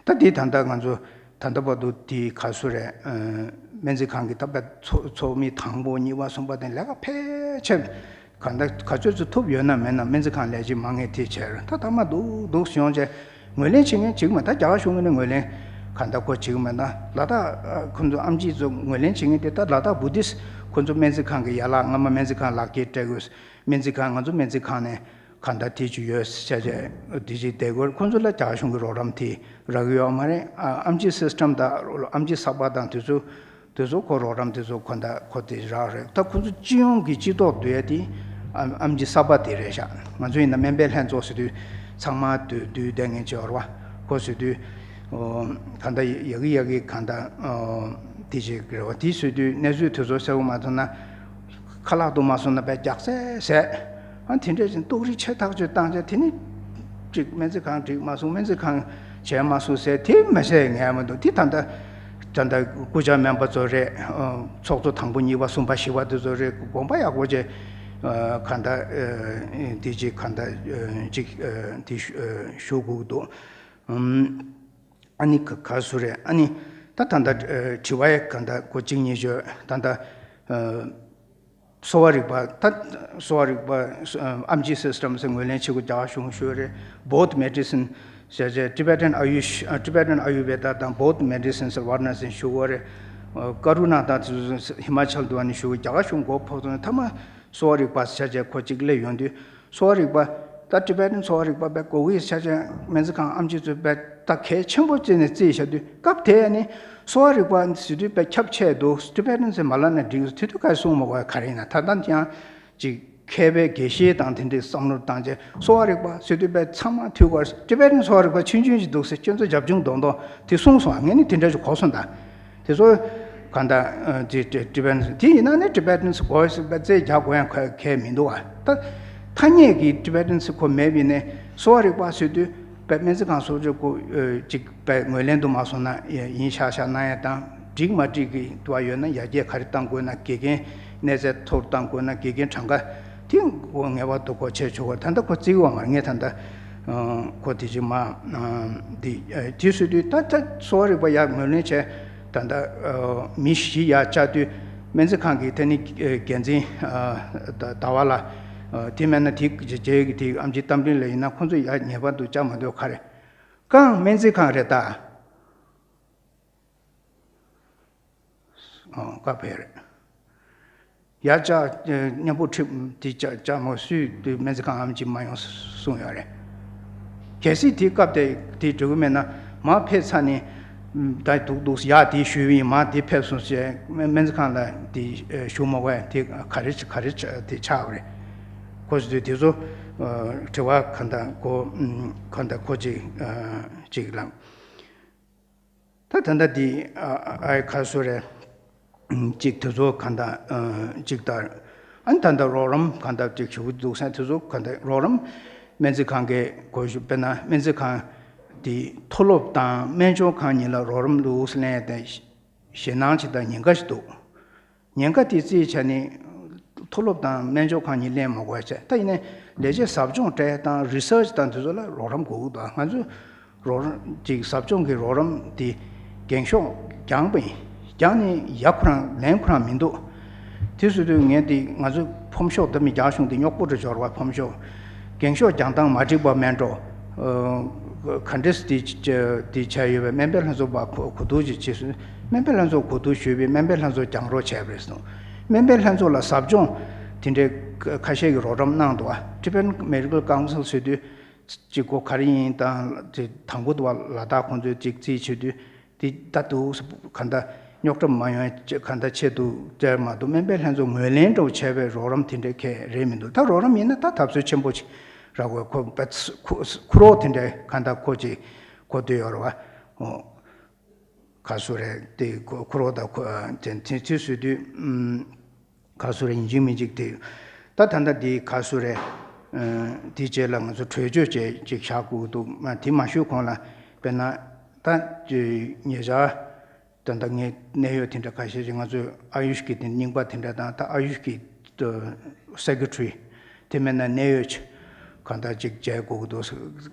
ད་དེ་ད་ལྟ་ང་ཚོ་ད་ལྟ་བར་དུ་དེ་ག་སུ་རེད། སྨན་རྩིས་ཁང་གི་ད་དཔེ་ཚོགས་ཚོགས་མི་དང་པོ་གཉིས་པ་གསུམ་པ་དེ་ལས་ཀ་ཕལ་ཆེར་ག་ད་ག་ཚོད་ཚོད་ཐུབ་ཡོད་ན་མེད་ན་སྨན་རྩིས་ཁང་ལས་བྱེད་མང་ངེས་དེ་བྱས་ར། ད་ད་མ་འདུག་འདུག་སེ་ཡོང་བྱས་ངོས་ལེན་བྱེད་མཁན་བྱེད་ཀྱི་མ། ད་རྒྱ་གར་གཞུང་གི་ནས་ངོས་ལེན་ག་ད་ཁོ་བྱེད་ཀྱི་མ། ད་ལ་དྭགས་ཁོ་ཚོ་ཨེམ་ཆི་ཚོ་ངོས་ལེན་བྱེད་མཁན་དེ་ད་ལ་དྭགས་བུ་དིས་ཁོ་ཚོ་སྨན་རྩིས་ཁང་གི་ཡན་ལག་སྔ་མ་སྨན་རྩིས་ཁང་ལག་འཁྱེར་སྤྲད་དགོས། སྨན་རྩིས་ཁང་ང་ཚོ་སྨན་རྩིས་ཁང་ནས་གང་ལྟར་དེ་ཅིག་ཡོད་ཟེར་བྱས་དེ་ཅིག་བསྡད་དགོས། ཁོང་ཚོ་ལ་རྒྱ་གཞུང་གི་རོགས་རམ་དེ་རག་གི་ཡོད་མ་རེད། ཨ་ཨེམ་ཆི་སིས་ཊེམ་དང་ཨེམ་ཆི་གསར་པ་དང་དེ་ཚོ་དེ་ཚོ་ཁོ་རོགས་རམ་དེ་ཚོ་ཁོ་ད་ཁོ་དེ་རག་རེད། ད་ཁོང་ཚོ་སྤྱི་ཡོངས་ཀྱི་སྤྱི་ཐོག་བསྡུ་ཡ་དེ་ཨ་ཨེམ་ཆི་གསར་པ་དེ་རེད་ཤག་ང་ཚོ་ཡིན་ན་སྨན་པའི་ལྷན་ཚོགས་ཟེར་དུས་ཚང་མ་བསྡུ་བསྡུས་བསྡད་མཁན་ཅིག་ཡོད་རེད་བ། ཁོ་ཟེར་དུས་གང་ལྟར་ཡ་གི་ཡ་གི་གང་ལྟར་དེ་ཅིག་རེད་བ། དེ་ཟེར་དུས་གནས་ཚུལ་དེ་ཚོ་གསལ་པོ་མ་ཐོན་ན། ཁ་ལག་ཏུ་མ་སོང་ན་དཔེ་རྒྱག་སེ་ཟས། ཨ་དེ་འདྲས་ཅིག་ཏོག་རིགས་ཆེ་ཐག་ཆོད་བཏང་བྱས་དེ་ནི་ཅིག་སྨན་རྩིས་ཁང་འགྲིག་མ་སོང་། སྨན་རྩིས་ཁང་བྱས་མ་སོང་ཟེར་དེ་མི་ཟེར་ངས་མི་འདུག་དེ་ད་ལྟ་ད་ལྟ་སྐུ་བཅར་སྨན་པ་ཚོ་རེད། ཚོགས་གཙོ་དང་པོ་གཉིས་པ་གསུམ་པ་བཞི་པ་དེ་ཚོ་རེད། དགོངས་པ་ཡག་པོ་བྱས་གང་ལྟར་དེ་ཅིག་གང་ལྟར་ཅིག་དེ་ཞུ་དགོས་འདུག་ཨ་ནི་ག་ག་སུ་རེད། ཨ་ནི་ད་ད་ལྟ་དྲི་བ་ཡ་གང་ལྟར་གོ་གཅིག་གཉིས་ཤོད་ད་ལྟ། གསོ་བ་རིག་པ་ད་གསོ་བ་རིག་པ་ཨེམ་ཆི་སིས་ཊེམ་ཟེར་ངོས་ལེན་བྱེད་དགོས་རྒྱ་གར་གཞུང་ཞུ་བ་རེད། Both medicine ཟེར་བྱས་Tibetan Ayush Tibetan Ayurveda དང་Both Medicine ཟེར་ཝར་ན་ཟེར་ཞུ་བ་རེད། ཀ་རུ་ན་དང་དེ་ཚོ་ཧི་མ་ཅལ་དུ་བ་ནས་ཞུ་བ། རྒྱ་གར་གཞུང་མགོ་འཕོག་སོང་ནས་ཐ་མ་གསོ་བ་རིག་པ་ཟེར་བྱས་ཁོ་གཅིག་སླེབས་ཡོང་དུས། གསོ་བ་རིག་པ། ད་ཊི་བེ་ཊན་གསོ་བ་རིག་པ་དཔེ་གོ་གི་ཆ་ཆ་སྨན་རྩིས་ཁང་ཨེམ་ཆི་ཚོས་དཔེ་ད་གལ་ཆེན་པོ་བརྩིས་ནས་བརྩིས་བཞག་དུས་སྐབས་དེ་ནི་གསོ་བ་རིག་པ་ཟེར་དུས་དཔེ་ཁྱབ་ཆེ་འདུག་ཊི་བེ་ཊན་ཟེར་མ་ལབ་ན་འགྲིག་དེ་དུས་ག་གསུང་མ་དགོས་ག་རེ་ཡིན་ན། ད་ལྟ་ཡང་ཅིག་མཁས་པའི་དགེ་བཤེས་དང་དེ་འདྲའི་བསམ་བློ་བཏང་རྗེས་གསོ་བ་རིག་པ་ཟེར་དུས་དཔེ་ཚང་མ་འཐུས་སྒོར་ཊི་བེ་ཊན་གསོ་བ་རིག་པ་ཆུང་ཆུང་ཞིག་འདུག་ཟེར་ཁྱོད་ཚོ་རྒྱབ་ལྗོངས་མདོག་མདོག་དེ་གསུངས་སོང་། ངས་ནི་དེ་འདྲ་ཞིག་གོ་སོང་ད། དེ་ཚོ་གང་ལྟར་ཨ་དེ་དེ་ཊི་བེ་ཊན་དེ་ཡིན་ན་ནི་ཊི་བེ་ཊན་གོ་ཟེར་བའི་རྩེ་རྒྱག་དགོས་ཡང་ག་གལ་མི་འདུག་ཨ། ད་ཐ་སྙད་ཀྱི་ཊི་བེ་ཊན་ཁོ་མེད་པ་ཡིན་ནའི་གསོ་བ་རིག་པ་ཟེར་དུས་དཔེ་སྨན་རྩིས་ཁང་སོགས་ཀྱི་ཁོ་ཨ་ཅིག་དཔེ་ངོས་ལེན་དུ་མ་སོང་ན་ཡིན་ཤག་ཤག་གནང་ཡ་དང་འགྲིག་མ་འགྲིག་གི་དུ་བ་ཡོད་ན་ཡར་རྒྱས་ག་རེ་གཏང་དགོས་ན་དགེ་རྒན་གནས་ཚད་མཐོ་རུ་གཏང་དགོས་ན་དགེ་རྒན་གྲངས་ཀ་དེ་ངེས་པར་དུ་གོ་ཆེ་ཆོག་ག་ད་ལྟ་ཁོ་བརྩི་གི་ཡོད་མ་རེད། ངས་ད་ལྟ་ཁོ་དེ་ཅིག་མ་འདི་དེ་ཟེར་དུས་ད་ལྟ་གསོ་བ་རིག་པ་ཡར་ངོས་ལེན་བྱས། ད་ལྟ་མི་བཞི་ཡར་བཅར་དུས་སྨན་རྩིས་ཁང་གི་དེ་ནི་འགན་འཛིན་ཟླ་བ་ལ་དེ་མེད་ན་དེ་རྗེས་ཀྱི་དེ་ཨེམ་ཆི་རྟ་མགྲིན་ལགས་ཡིན་ན་ཁོང་ཚོ་ཡར་ངེས་པར་དུ་བཅར་མ་འདོད་ག་རེ། གང་སྨན་རྩིས་ཁང་རེད་ད། ཨོ་ཀ་ཕེ་རེད། ཡ་ཅག་མཉམ་པོ་ཁྲིད་དེ་ཅག་ཅག་མོ་སུས་དེ་སྨན་རྩིས་ཁང་ཨེམ་ཆི་མ་ཡོང་གསུངས་ཡོད་རེད། གལ་སྲིད་དེ་སྐབས་དེ་དེ་འགྲོ་གི་མེད་ན་མ་ཕེབས་ཚར་ནས་ད་འདུག་འདུག་ཡ་དེ་ཞུས་པ་ཡིན་མ་དེ་ཕེབས་སོང་ཞེས་སྨན་རྩིས་ཁང་ལ་དེ་ཞུ་མ་དགོས་དེ་ག་རེ་ག་རེ་དེ་ཆགས་པ་རེད། ཁོ་ཚོས་དེ་ཚོ་དྲི་བ་ག་འདྲ་གོ་ག་འདྲ་གོ་ཅིག་ཅིག་ལ། ད་ད་ལྟ་འདི་ཨ་ཨ་ཁ་སོ་རེ། གཅིག་དེ་ཚོ་ག་འདྲ་གཅིག་ལྟར། ཨ་ནི་ད་ལྟ་རོགས་རམ་ག་འདྲ་ཅིག་ཞུ་གི་འདུག་ས་དེ་ཚོ་ག་འདྲ་རོགས་རམ་སྨན་རྩིས་ཁང་གི་གོ་ཞུ་དཔེར་ན་སྨན་རྩིས་ཁང་དེ་མཐོ་སློབ་དང་སྨན་སྦྱོང་ཁང་གཉིས་ལ་རོགས་རམ་ལུགས་ལེན་དེ་ཞེད་སྣང་ཅིག་དང་ཉེན་ཁ་ཞིག་འདུག་ཉེན་ཁ་དེ་རྩིས་བྱས་ནས་མཐོ་སློབ་དང་སྨན་སྦྱོང་ཁང་གཉིས་ལེན་མ་དགོས་བྱས། ད་ཡིན་ནའི་ལས་བྱེད་ཟབ་སྦྱོང་སྤྲད་དང་རི་སར་ཆི་དང་དེ་ཚོ་ལ་རོགས་རམ་དགོས་ཀྱི་འདུག་ང་ཚོས་རོགས་རམ་ཅིག་ཟབ་སྦྱོང་གི་རོགས་རམ་དེ་འགེངས་ཤོག་རྒྱག་པ་ཡིན། རྒྱག་ནས་ཡ་ཁོ་རང་ལན་ཁོ་རང་མི་འདུག་དེ་སོང་དུས་ངས་དེ་ང་ཚོའི་ཕོམ་ཤོག་ད་མི་རྒྱག་བྱུང་དེ་རྙོག་པོ་འདྲ་འབྱོར་བ་ཕོམ་ཤོག་འགེངས་ཤོག་རྒྱག་སྟངས་མ་འགྲིག་པ་མེད་འགྲོ། ག་འདྲས་དེ་དེ་བྱས་ཡོད་པའི་སྨན་པའི་ལྷན་ཚོགས་པ་གོ་གོ་བསྡུར་ཅིག་བྱས་སོང་། སྨན་པའི་ལྷན་ཚོགས་གོ་བསྡུར་ཞུས་པས་སྨན་པའི་ལྷན་ཚོགས་རྒྱག་རོགས་བྱས་པ་རེད་གསུངས། སྨན་པའི་ལྷན་ཚོགས་ལ་ཟབ་སྦྱོང་དེ་འདྲའི་ཁ་ཤས་ཀྱིས་རོགས་རམ་གནང་འདུག་བ། Tibetan Medical Council ཟེར་དུས་གཅིག་གོ་ག་རེ་ཡིན་དང་དེ་དང་པོ་དུ་བ་ལ་དྭགས་ཁོང་ཚོས་གཅིག་རྩིས་བྱེད་དུས། འདི་ལྟ་འདུག་ག་འདྲ་རྙོག་དྲ་མ་ཡོང་ག་འདྲ་ཆེད་དུ་སྟེར་མ་འདུག་སྨན་པའི་ལྷན་ཚོགས་ངོས་ལེན་འདྲ་བོ་བྱས་པའི་རོགས་རམ་དེ་འདྲའི་གང་རེད་མི་འདུག་ད་རོགས་རམ་ཡིན་ན་ད་ཐབས་ཚུལ་ཆེན་པོ་ཅིག་རག་དགོས། ཁོ་པ་ཁུ་ཁུ་རོགས་དེ་འདྲའི་ག་འདྲ་ཁོ་ཅིག་གོ་འདོད་ཡོད་རེད་བ། ཨོ། ག་སུ་རེད་དེ་ཁོ་ཁུ་རོགས་དང་ཁོ་དེ་དེ་དུས་སུ་དུས་ཨུམ། ག་སུ་རེད་ཡིན་གཅིག་མིན་གཅིག་དེ། ད་ད་ལྟ་དེ་ག་སུ་རེད། ཨ་དེ་རྗེས་ལ་ང་ཚོ་གྲོས་ཆོད་བཅས་ཅིག་བཞག་དགོས་འདུག་མ་དེ་མ་ཞུས་གོང་ལ་དཔེར་ན་ད་ཉེ་ཆར་ད་ལྟ་ངས་གནད་ཡོད་དེ་འདྲ་ཁ་ཤས་ཅིག་ང་ཚོས་ཨ་ཡུཤ་གི་དེ་རྙིང་པ་དེ་འདྲ་དང་ད་ཨ་ཡུཤ་གི་སེ་ཀེ་ཊི་རི་དེ་མིན་ན་གནད་ཡོད་ཅིག་གང་ལྟར་ཅིག་བྱས་དགོས་ཀྱི་འདུག་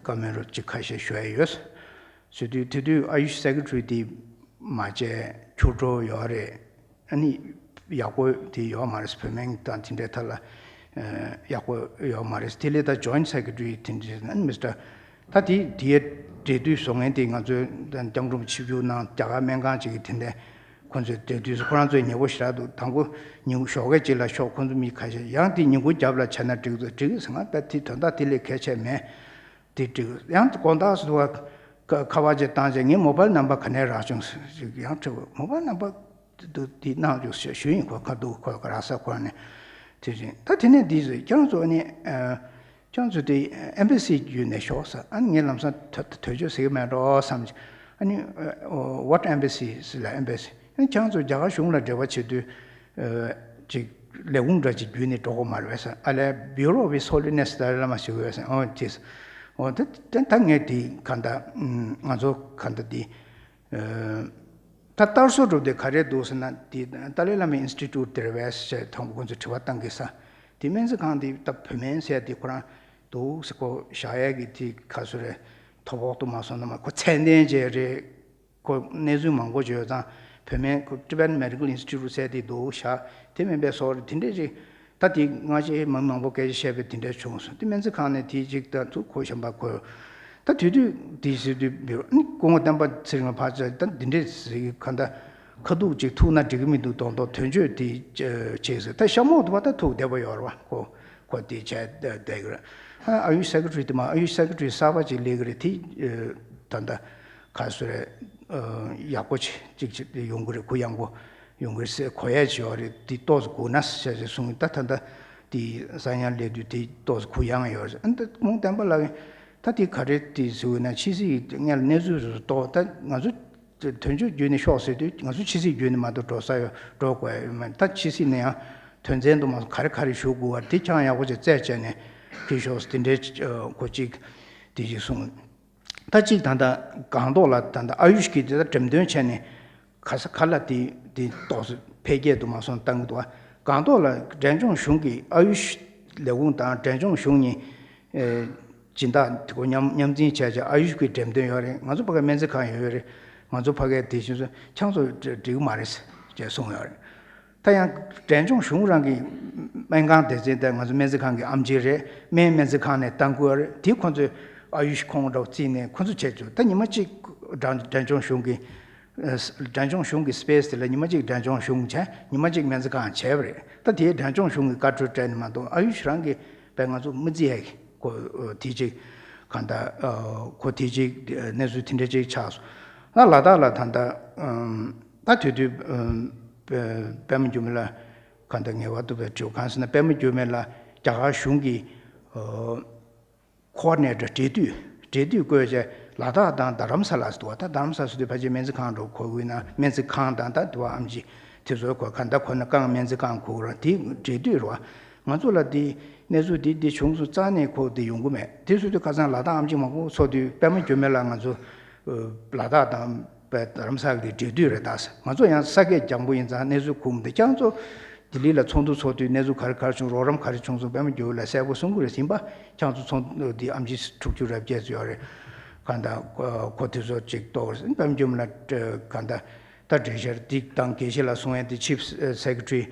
བཀའ་མོལ་རོགས་ཅིག་ཁ་ཤས་ཞུ་ཡ་ཡོད། ཟེར་དུས་དེ་དུས་ཨ་ཡུཤ་སེ་ཀེ་ཊི་རི་དེ་མ་བྱས་འཁྱུག་འགྲོ་ཡོད་རེད། ཨ་ནི་ཡག་པོ་དེ་ཡོད་མ་རེད། བུད་མེད་དང་དེ་འདྲའི་ཐད་ལ་ཡག་པོ་ཡོད་མ་རེད། དེ་ལས་ད་ཇོ་ཡིན་ཊི་སེ་ཀེ་ཊི་རི་དེ་འདྲའི་ཨ་ནི་མི་སི་ཊར་ད་དེ་དེའི་འབྲེལ་མཐུད་བཟོ་མཁན་དེ་ང་ཚོའི་སྐྱབས་མགོན་ཆིབས་བསྒྱུར་གནང་རྒྱ་གར་སྨན་ཁང་ཅིག་གི་དེ་འདྲའི་ཁོང་ཚོའི་འབྲེལ་མཐུད་སུ་ཁོ་རང་ཚོའི་ཉེ་པོ་ཞེ་དྲག་འདུག་དང་པོ་ཉིན་གུང་ཞོགས་ཀས་ཅིག་ལ་ཤོག་ཁོང་ཚོ་མི་ཁ་ཤས་ཡང་དེ་ཉིན་གུང་རྒྱབ་ལ་བྱས་ན་འགྲིག་འགྲིག་ཟེར། ང་ད་དེ་དོན་དག་དེ་ལས་གལ་ཆེ་མེད། དེ་འགྲིག་ཡང་དགོང་དག་སུ་བ་ཁ་ཁ་བ་ཅིག་བཏང་བྱས་ངའི་མོ་བལ་ནམ་བར་ག་ནས་རག་བྱུང་ཟེར་ཡང་དྲི་བ། མོ་བལ་ནམ་བར་དུ་དེ་གནང་བྱུང་ཞུ་ཡིན། ཁོ་ཁ་འདུག་ཁོ་ག་རག་ས་ཁོ་ནས་དེ་བཞིན་ད་དེ་ནས་འདི་ཟེར་ཁྱེད་རང་ཚོ་ནི་ཁྱེད་རང་ཚོ་དེ་ཨེམ་བྷ་སི་བརྒྱུད་ནས་ཤོག་ཟེར། ཨ་ནི་ངས་ལམ་སང་དོ་དོ་ཅོག་ཟེར་གི་མེད་འགྲོ་བསམ་བྱས། ཨ་ནི་What embassy ཟེར་ལ་ཨེམ་བྷ་སི། ཨ་ནི་ཁྱེད་རང་ཚོ་རྒྱ་གར་གཞུང་ལ་འབྲེལ་བ་བྱེད་དུས་ཅིག་ལས་ཁུངས་འདྲ་ཅིག་བརྒྱུད་ནས་འགྲོ་དགོས་མ་རེད་པས་ཟེར། ཨ་ལས་Bureau of His Holiness ལ་ལ་མ་ཞུ་དགོས་ཟེར། ཨོ་དེ་ཨོ་ད་ད་ད་ངས་དེ་ག་འདྲ་ང་ཚོ་ག་འདྲ་དེ་ད་ལྟར་སྲོལ་གྲུབ་དེ་ག་རེ་འདུག་ཟེར་ན་དེ་ཏཱ་ལའི་བླ་མའི་ཨིན་སི་ཊི་ཊུཊ་དེར་བས་ཟེར་དང་པོ་ཁོ་ཚོས་དྲི་བ་བཏང་གི་ས་དེ་སྨན་རྩིས་ཁང་དེ་ད་བུད་མེད་ཟེར་དེ་ཁོ་རང་འདུག་ཟེར། ཁོ་བཞག་ཡས་ཀྱི་དེ་ག་སུ་རེད། དོ་ཕོག་ཏུ་མ་སོང་ན་མ་ཁོ་ཚད་ལྡན་ཅིག་རེད། ཁོ་གནས་ཚུལ་མང་པོ་བརྗོད་ཙང་བུད་མེད་ཁོ་Tibetan Medical Institute ཟེར་དེ་འདུག་བཞག་དེ་མིན་པའི་སོགས་དེ་འདྲས་ཅིག་ད་དེ་སྔ་ཕྱི་མི་མང་པོ་སྐད་ཆ་བཤད་པའི་དེ་འདྲས་བྱུང་སོང་། དེ་སྨན་རྩིས་ཁང་ནས་དེ་ཅིག་ད་ཐུག་ཁོ་གཞན་པ་ཁོ་ད་དུས་དུས་དེ་ཟེར་དུས་ཨ་ནི་སྐུ་ངོ་བསྟན་པ་ཚེ་རིང་ལ་ཕར་ཚུར་ད་འདི་འདྲས་ཟེར་ག་འདྲ་ཁ་ཐུག་ཅིག་ཐུག་ན་འགྲིག་གི་མི་འདུག་མདོག་མདོག་དོན་གཅོད་དེ་བྱས་ཟེར། ད་ཤ་མོག་དུ་བ་ད་ཐུག་བསྡད་པ་ཡོད་རེད་བ། ཁོ་ཁོ་དེ་བྱས་བསྡད་གི་རེད། ཨ་ཡུཤ་སེ་ཀེ་ཊི་རི་དེ་མ་ཨ་ཡུཤ་སེ་ཀེ་ཊི་རི་གསར་པ་ཅིག་སླེབས་གི་རེད། དེ་ད་ལྟ་ག་སུ་རེད། ཡག་པོ་ཅིག་ཅིག་ཡོང་གི་རེད། གུ་ཡངས་པོ་ཡོང་གི་རེད་ཟེར་གོ་ཡ་ཅིག་ཡོད་རེད། དེ་ཏོག་ཙམ་སྒུག་ན་ཟེར་ཟེར་གསུངས། ད་ད་ལྟ་དེ་ས་ཡང་སླེབས་དུས་དེ་ཏོག་ཙམ་གུ་ཡངས་ཡོད་རེད། ཨ་ད་ཁོང་བསྟན་པ་ལགས་ད་དེ་ག་རེ་དེ་ཟེར་བ་ན་ཕྱི་སྲིད་སྔར་གནས་ཚུལ་རེ་ཏོག་ད་ང་ཚོ་དོན་གཅོད་བརྒྱུད་ནས་ཤོག་ཟེར་དུས་ང་ཚོ་ཕྱི་སྲིད་བརྒྱུད་ནས་མ་གཏོགས་འགྲོ་ས་ཡོད་འགྲོ་དགོས་ཡ་ཡོད་མ་རེད། ད་ཕྱི་སྲིད་ནས་ཡང་དོན་ཚན་དུ་མ་ག་རེ་ག་རེ་ཞུ་དགོས་བ་དེ་ཀྱང་ཡག་པོ་ཅིག་རྩད་བཅད་ནས་ཕུལ་ཤོག་ཟེར་དེ་འདྲའི་གོ་གཅིག་དེ་ཅིག་གསུངས། ད་གཅིག་ད་ལྟ་སྒང་ཏོག་ལ་ད་ལྟ་ཨ་ཡུཤ་གི་དེ་ལ་འགྲེམས་སྟོན་བྱས་ནས་ག་ས་ག་ལ་དེ་དེ་ཏོག་ཙམ་འཕེལ་རྒྱས་དུ་མ་སོང་བཏང་གི་འདུག་བ། སྒང་ཏོག་ལ་འབྲས་ལྗོངས་གཞུང་གི་ཨ་ཡུཤ་ལས་ཁུངས་དང་འབྲས་ལྗོངས་གཞུང་གཉིས་ཨེ་སྦྱིན་བདག་དེ་གོ་མཉམ་མཉམ་འཛིན་བྱས་བྱས་ཨ་ཡུཤ་གི་འགྲེམས་སྟོན་ཡོད་རེད། ང་ཚོ་ཕ་གའི་སྨན་རྩིས་ཁང་ཡོད་རེད། ང་ཚོ་ཕ་གའི་དེ་བཞིན་སུ་ཁྱང་ཚོ་འགྲིག་གི་མ་རེད་ཅེས་གསུངས་ཡོད་རེད། ད་ཡང་འབྲས་ལྗོངས་གཞུང་རང་གི་སྨན་ཁང་སྡེ་ཚན་དེ་ང་ཚོ་སྨན་རྩིས་ཁང་གི་ཨེམ་ཆི་རེད། སྨན་སྨན་རྩིས་ཁང་ནས་བཏང་དགོས་རེད། དེ་ཁོ་ཚོས་ཨ་ཡུཤ་ཁོངས་འདྲ་བོ་བརྩིས་ནས་ཁོ་ཚོ་བྱས་བྱུང་། ད་ཉི་མ་གཅིག་འབྲས་འབྲས་ལྗོངས་གཞུང་གི་ཨ་འབྲས་ལྗོངས་གཞུང་གི་སི་པེ་སི་དེ་ལ་ཉི་མ་གཅིག་འབྲས་ལྗོངས་གཞུང་བྱས། ཉི་མ་གཅིག་སྨན་རྩིས་ཁང་བྱས་པ་རེད། ད་དེའི་འབྲས་ལྗོངས་གཞུང་གི་བཀའ་འཁྲོལ་སྤྲད་ནས་མ་གཏོགས་ཨ་ཡུཤ་རང་གི་བས་ང་ཚོ་མི་བརྩི་ཡ་གི་ཁོ་དེ་གཅིག་གང་ལྟར་ཁོ་དེ་གཅིག་གནས་ཚུལ་དེ་འདྲ་གཅིག་ཆགས་སོང་། ད་ལ་དྭགས་ལ་ད་ལྟ་ད་དུས་དུས་པད་མ་འགྱུར་མེད་ལ་གང་ལྟར་ངེས་པར་དུ་བས་དྲི་བ་གང་ཟེར་ན། པད་མ་འགྱུར་མེད་ལ་རྒྱ་གར་གཞུང་གིས་ཁོ་ནས་འབྲེལ་འབྲེལ་མཐུད་འབྲེལ་མཐུད་བཀོད་བྱས་ལ་དྭགས་དང་རྡ་རམ་ས་ལ་ཟེར་འདུག་བ། ད་རྡ་རམ་ས་ལ་ཟེར་དུས་ཕལ་ཆེར་སྨན་རྩིས་ཁང་འགྲོ་གོ་དགོས་ན་སྨན་རྩིས་ཁང་དང་ད་དུ་བ་ཨེམ་ཆི་དེ་ཚོའི་གོ་ག་འདྲ་གོ་ན་རྐང་སྨན་རྩིས་ཁང་གོ་ར་དེ་འབྲེལ་མཐུད་རེད་བ། ང་ཚོ་ལ་དེ་གནས་ཚུལ་དེ་དེ་བྱུང་སོང་རྩ་ནས་གོ་དེ་ཡོང་གི་མེད། དེ་ཟེར་དུས་ཁ་སང་ལ་དྭགས་ཨེམ་ཆི་མང་པོ་ཚོགས་དུས་པད་མ་འགྱུར་མེད་ལ་ང་ཚོ་ལ་དྭགས་དང་རྡ་རམ་ས་ལ་དེ་འབྲེལ་མཐུད་རེད། ད་ང་ཚོ་ཡང་ས་སྐད་རྒྱང་པོ་ཡིན་ཙང་གནས་ཚུལ་གོ་མི་འདུག་ཁྱེད་ཚོ་ལྡི་ལི་ལ་ཚོགས་འདུ་ཚོགས་དུས་གནས་ཚུལ་ག་རེ་ག་རེ་བྱུང་། རོགས་རམ་ག་རེ་བྱུང་སོང་། པད་མ་འགྱུར་མེད་ལ་གསལ་པོ་གསུང་གི་རེད། ཡིན་པ་ཁྱེད་ཚོ་ཚོགས་འདུ་དེ་ཨེམ་ཆི་དྲུག་ཅུ་རེ་བརྒྱད་ཙམ་ཡོད་རེད། གང་ལྟར་ཁོ་དེ་ཚོ་ཅིག་གཏོགས་རེད། པད་མ་འགྱུར་མེད་ལ་གང་ལྟར་ད་གྲོས་འཆར་འདི་དང་དགེ་བཤེས་ལགས་གསུང་ཡས་དེ་ཆིབ་སེ་ཀེ་ཊི་རི་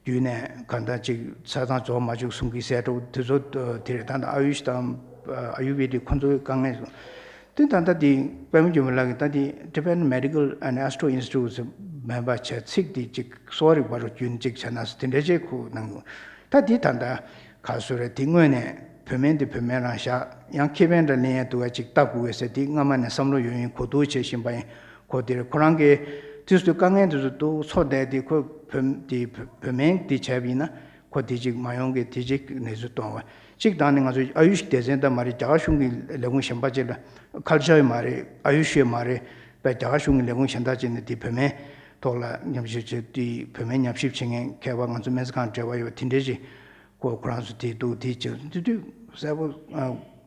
བརྒྱུད་ནས་གང་ལྟར་ཅིག་ཆ་ཚང་རྫོགས་མ་བཅུག་གསུང་གི་གསལ་སྒྲོག་དེ་ཚོ་དེ་རེད། ད་ལྟ་ཨ་ཡུཤ་དང་ཨ་ཡུར་བེ་དིག་ཁོ་ཚོའི་དཀའ་ངལ་སོང་། དེ་ད་ལྟ་དེ་པད་མ་འགྱུར་མེད་ལགས་ཀྱིས་ད་དེ་Tibetan Medical and Astro Institute མིན་པ་བྱས་ཚིག་དེ་ཅིག་གསོ་བ་རིག་པ་རུ་བརྒྱུད་ནས་ཅིག་བྱས་ན་དེ་འདྲ་ཅིག་ཁུ་གནང་། ད་དེ་ད་ལྟ་ག་སུ་རེད། དེ་དངོས་གནས་བུད་མེད་འདི་བུད་མེད་རང་བཞག་ཡང་ཁེ་ཕན་འདྲ་ལེན་ཡས་འདུག་ག་ཅིག་ལྟ་དགོས་ཟེར་དེ་སྔ་མ་ནས་བསམ་བློ་ཡོད་ཡིན། གོ་བསྡུར་བྱེད་བཞིན་པ་ཡིན། ཁོ་དེར་ཁོ་རང་གི་དུས་སུ་དཀའ་ངལ་དེ་ཚོ་འདུག་ཚོ་བསྡད་དེ་ཁོ་བོད་དེ་བོད་སྨན་དེ་བྱས་པ་ཡིན་ན་ཁོ་དེ་གཅིག་མ་ཡོང་གི་དེ་གཅིག་གནས་ཚུལ་གཏོང་བ་གཅིག་དང་ནི་ང་ཚོ་ཨ་ཡུཤ་སྡེ་ཚན་དང་མ་རེད། རྒྱ་གར་གཞུང་གི་ལས་ཁུངས་གཞན་པ་ཅིག་ལ་ཁལ་ཆར་ཡོད་མ་རེད། ཨ་ཡུཤ་ཡོད་མ་རེད། པས་རྒྱ་གར་གཞུང་གི་ལས་ཁུངས་གཞན་དག་ཅིག་ནས་དེ་བོད་སྨན་ཐོག་ལ་ཉམས་ཞིབ་བྱེད་དུས་བོད་སྨན་ཉམས་ཞིབ་བྱེད་མཁན་མཁས་པ་ང་ཚོ་སྨན་རྩིས་ཁང་འབྲེལ་བ་ཡོད་པ་དེ་འདྲས་ཅིག་ཁོ་ཁོ་རང་ཚོ་དེ་འདུག་དེ་བྱེད་དུས་དུས་གསལ་པོ་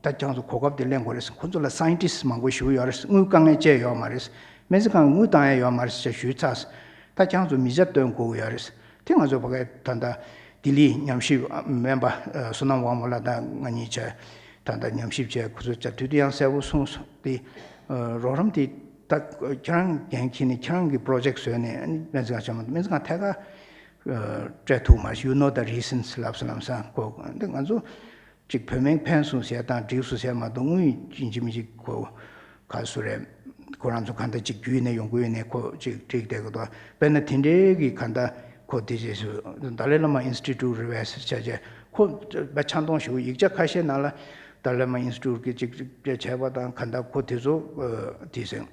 ད་ཀྱང་ཚོ་གོ་སྐབས་དེ་ལེན་དགོས་རེད། ཁོ་ཚོ་ལ་scientist་མང་པོ་ཞིག་ཡོད་རེད། དངུལ་དཀའ་ངལ་ཅི་ཡོད་མ་རེད། སྨན་རྩིས་ཁང་དངུལ་བཏང་ཡ་ཡོད་མ་རེད་ཟེར་ཞུས་ཚར། ད་ཀྱང་ཚོ་མི་ཆ་སྟོན་དགོས་ཀྱི་ཡོད་རེད། དེ་ང་ཚོ་ཕ་གའི་ད་ལྟ་ལྡི་ལི་ཉམས་ཞིབ་སྨན་པ་བསོད་ནམས་དབང་མོ་ལགས་དང་ང་གཉིས་བྱས་ད་ལྟ་ཉམས་ཞིབ་བྱས་ཁོ་ཚོ་བྱ་དུས་དེ་ཡང་གསལ་པོ་གསུངས་སོང་། དེ་རོགས་རམ་དེ་ད་ཁྱེད་རང་འགན་འཁྱེར་ནས་ཁྱེད་རང་གི་project་བཟོས་ནས་སྨན་རྩིས་ཁང་བྱས་མ་གཏོགས་སྨན་རྩིས་ཁང་ཐད་ཀར་སྤྲད་ཐུབ་མ་རེད། You know the reasons ལབ་སོང་ལམ་སང་ཁོ་འདི་ང་ཚོ་གཅིག་བོད་སྨན་ཕན་སོང་ཟེར་དང་འགྲིག་སོང་ཟེར་མ་གཏོགས་དངུལ་ཡིན་གཅིག་མིན་གཅིག་ཁོ་ག་སུ་རེད། ཁོ་རང་ཚོ་གང་ལྟར་གཅིག་བརྒྱུད་ནས་ཡོང་གི་ཡོད་ནས་ཁོ་གཅིག་འགྲིག་བསྡད་གི་འདུག་དཔེར་ན་དེ་འདྲའི་གི་གང་ལྟར་ཁོ་དེ་རྗེས་སུ་ཏཱ་ལའི་བླ་མ་ཨིན་སི་ཊི་ཊུཊ་རེད་པས་ཟེར་བྱས་བྱས་ཁོ་དཔེ་ཆ་མཐོང་ཞིག་ཡིག་ཆ་ཁ་ཤས་ནང་ལ་ཏཱ་ལའི་བླ་མ་ཨིན་སི་ཊི་ཊུཊ་གི་གཅིག་གཅིག་བྱས་བྱས་པ་དང་གང་ལྟར་ཁོ་དེ་ཚོ་དེ་ཟེར།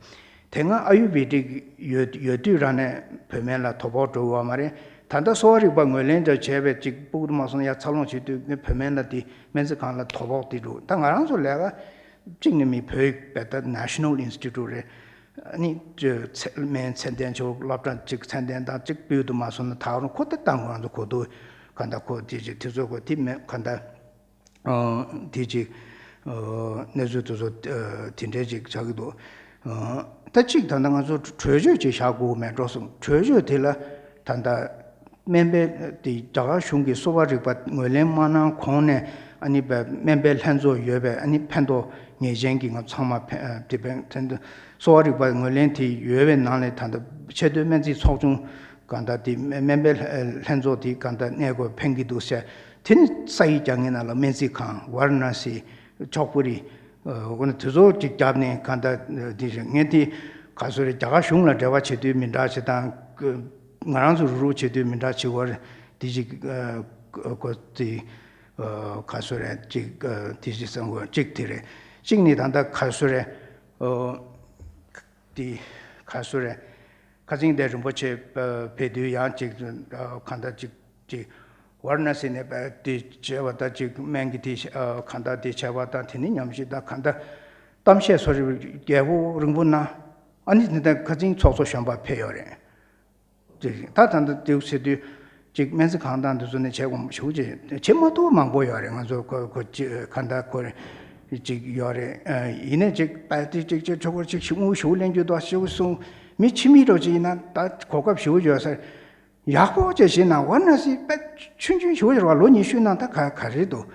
དེ་སྔ་ཨ་ཡུར་བེ་ཏིག་ཡོད་ཡོད་དུས་རང་ནས་བོད་སྨན་ལ་དོ་ཕོག་འགྲོ་གི་ཡོད་མ་རེད། ད་ལྟ་གསོ་བ་རིག་པ་ངོས་ལེན་དུ་བྱས་པའི་གཅིག་ཕྲུ་གུ་དུ་མ་སོང་ཡ་འཚར་ལོངས་བྱེད་དུས་ངས་བོད་སྨན་ལ་དེ་སྨན་རྩིས་ཁང་ལ་དོ་ཕོག་དེ་འགྲོ། ད་ང་རང་ཚོ་ལས་ཀ་གཅིག་ནི་མི་བོད་ཡིག་བེ་ད་National Institute་རེད། ཨ་ནི་ཚད་སྨན་ཚད་ལྡན་ཆོག་སློབ་གྲྭ་གཅིག་ཚད་ལྡན་དང་གཅིག་ཕྲུ་གུ་དུ་མ་སོང་ན་ད་རུང་ཁོ་ད་ད་ང་རང་ཚོ་གོ་དུ་ག་ད་ཁོ་དེ་གཅིག་དེ་ཚོ་གོ་དེ་མེད་ག་ད། ཨ་དེ་ཅིག་ཨ་གནས་ཚུལ་དེ་ཚོ་ཨ་དེ་འདྲའི་ཅིག་ཆགས་ཀྱི་འདུག་ཨ་ད་ཅིག་ད་ལྟ་ང་ཚོ་གྲོས་ཆོད་ཅིག་བཞག་དགོས་མེད་འགྲོ་སོང་། གྲོས་ཆོད་དེ་ལ་ད་ལྟ་སྨན་པའི་དེ་རྒྱ་གར་གཞུང་གི་གསོ་བ་རིག་པ་ངོས་ལེན་མ་གནང་གོང་ནས་ཨ་ནི་བས་སྨན་པའི་ལྷན་ཚོགས་ཡོད་པས་ཨ་ནི་ཕན་ཐོགས་ངེས་ཅན་གྱི་ང་ཚང་མ་ཕན་ཨ་དེ་ཕན་ཐོགས་གསོ་བ་རིག་པ་ངོས་ལེན་དེ་ཡོད་པའི་ནང་ལས་ད་ལྟ་ཆེས་མཐོའི་སྨན་རྩིས་ཚོགས་ཆུང་གང་ལྟར་དེ་སྨན་པའི་ལྷན་ཚོགས་དེ་གང་ལྟར་གནས་སྐོར་ཕན་གྱི་འདུག་ཟེར། དེ་ནི་ས་ཡི་རྒྱ་ངན་ན་ལ་སྨན་རྩིས་ཁང་ཝཱ་ར་ཎ་སི་ཅོག་པུ་རི་འོ་ན་དེ་ཚོ་ཅིག་བརྒྱབ་ནས་གང་ལྟར་དེ་རེད། ངས་དེ་ག་ཚོད་རེད། རྒྱ་གར་གཞུང་ལ་འབྲེལ་བ་བྱེད་དུས་མི་འདྲ་བྱེད་སྟངས་ང་རང་ཚོ་རུ་རུ་བྱེད་དུས་མི་འདྲ་བྱེད་བར་དེ་ཅིག་གོ་དེ་ག་ཚོད་རེད། ཅིག་དེ་ཅིག་བསམ་དགོས་ཅིག་དེ་རེད། གཅིག་ནི་ད་ལྟ་ག་ཚོད་རེད། དེ་ག་ཚོད་རེད། ཁ་སང་དེ་རིན་པོ་ཆེ་ཕེབས་དུས་ཡང་ཅིག་གང་ལྟར་ཅིག་ཅིག་ཝཱ་ར་ཎ་སི་ནས་དེ་བྱས་པ་དང་ཅིག་སྨན་གྱི་དེ་གང་ལྟར་དེ་བྱས་པ་དང་དེ་ནི་ཉམས་ཞིབ་དང་གང་ལྟར་གཏམ་བཤད་སོགས་རྒྱས་པོ་རིང་པོ་གནང་། ཨ་ནི་དེ་ལྟར་ཁ་སང་ཚོགས་གཙོ་གཞོན་པ་ཕེབས་ཡོད་རེད། ཅིག་ད་ད་ལྟ་དེ་ཟེར་དུས་ཅིག་སྨན་རྩིས་ཁང་དང་དེ་ཚོ་ནས་བྱས་དགོས་ཞུ་ཅིག་བྱེད་མ་ཐུབ་མང་པོ་ཡོད་རེད། ང་ཚོ་ཁོ་ཁོ་ཅིག་གང་ལྟར་ཁོ་རེད། ཅིག་ཡོད་རེད། ཨ་ཡིན་ནའི་ཅིག་ད་དེ་ཅིག་ཅིག་ཆོག་པར་ཅིག་ཞུ་དངུལ་ཞུ་ལེན་རྒྱུ་དོ་ཞུ་གསུང་མི་ཕྱི་མི་རོ་ཅིག་ཡིན་ན་ད་གོ་སྐབས་ཞུ་ཡོད་ཟེར། ཡག་པོ་ཅིག་བྱས་ན་ཝཱ་ར་ཎ་སི་དཔེ་ཆུང་ཆུང་ཞུ་ཡོད་རེད་བ། ལོ་ཉི་ཤུ་ནང་ད་ག་ག་རེད་འདུག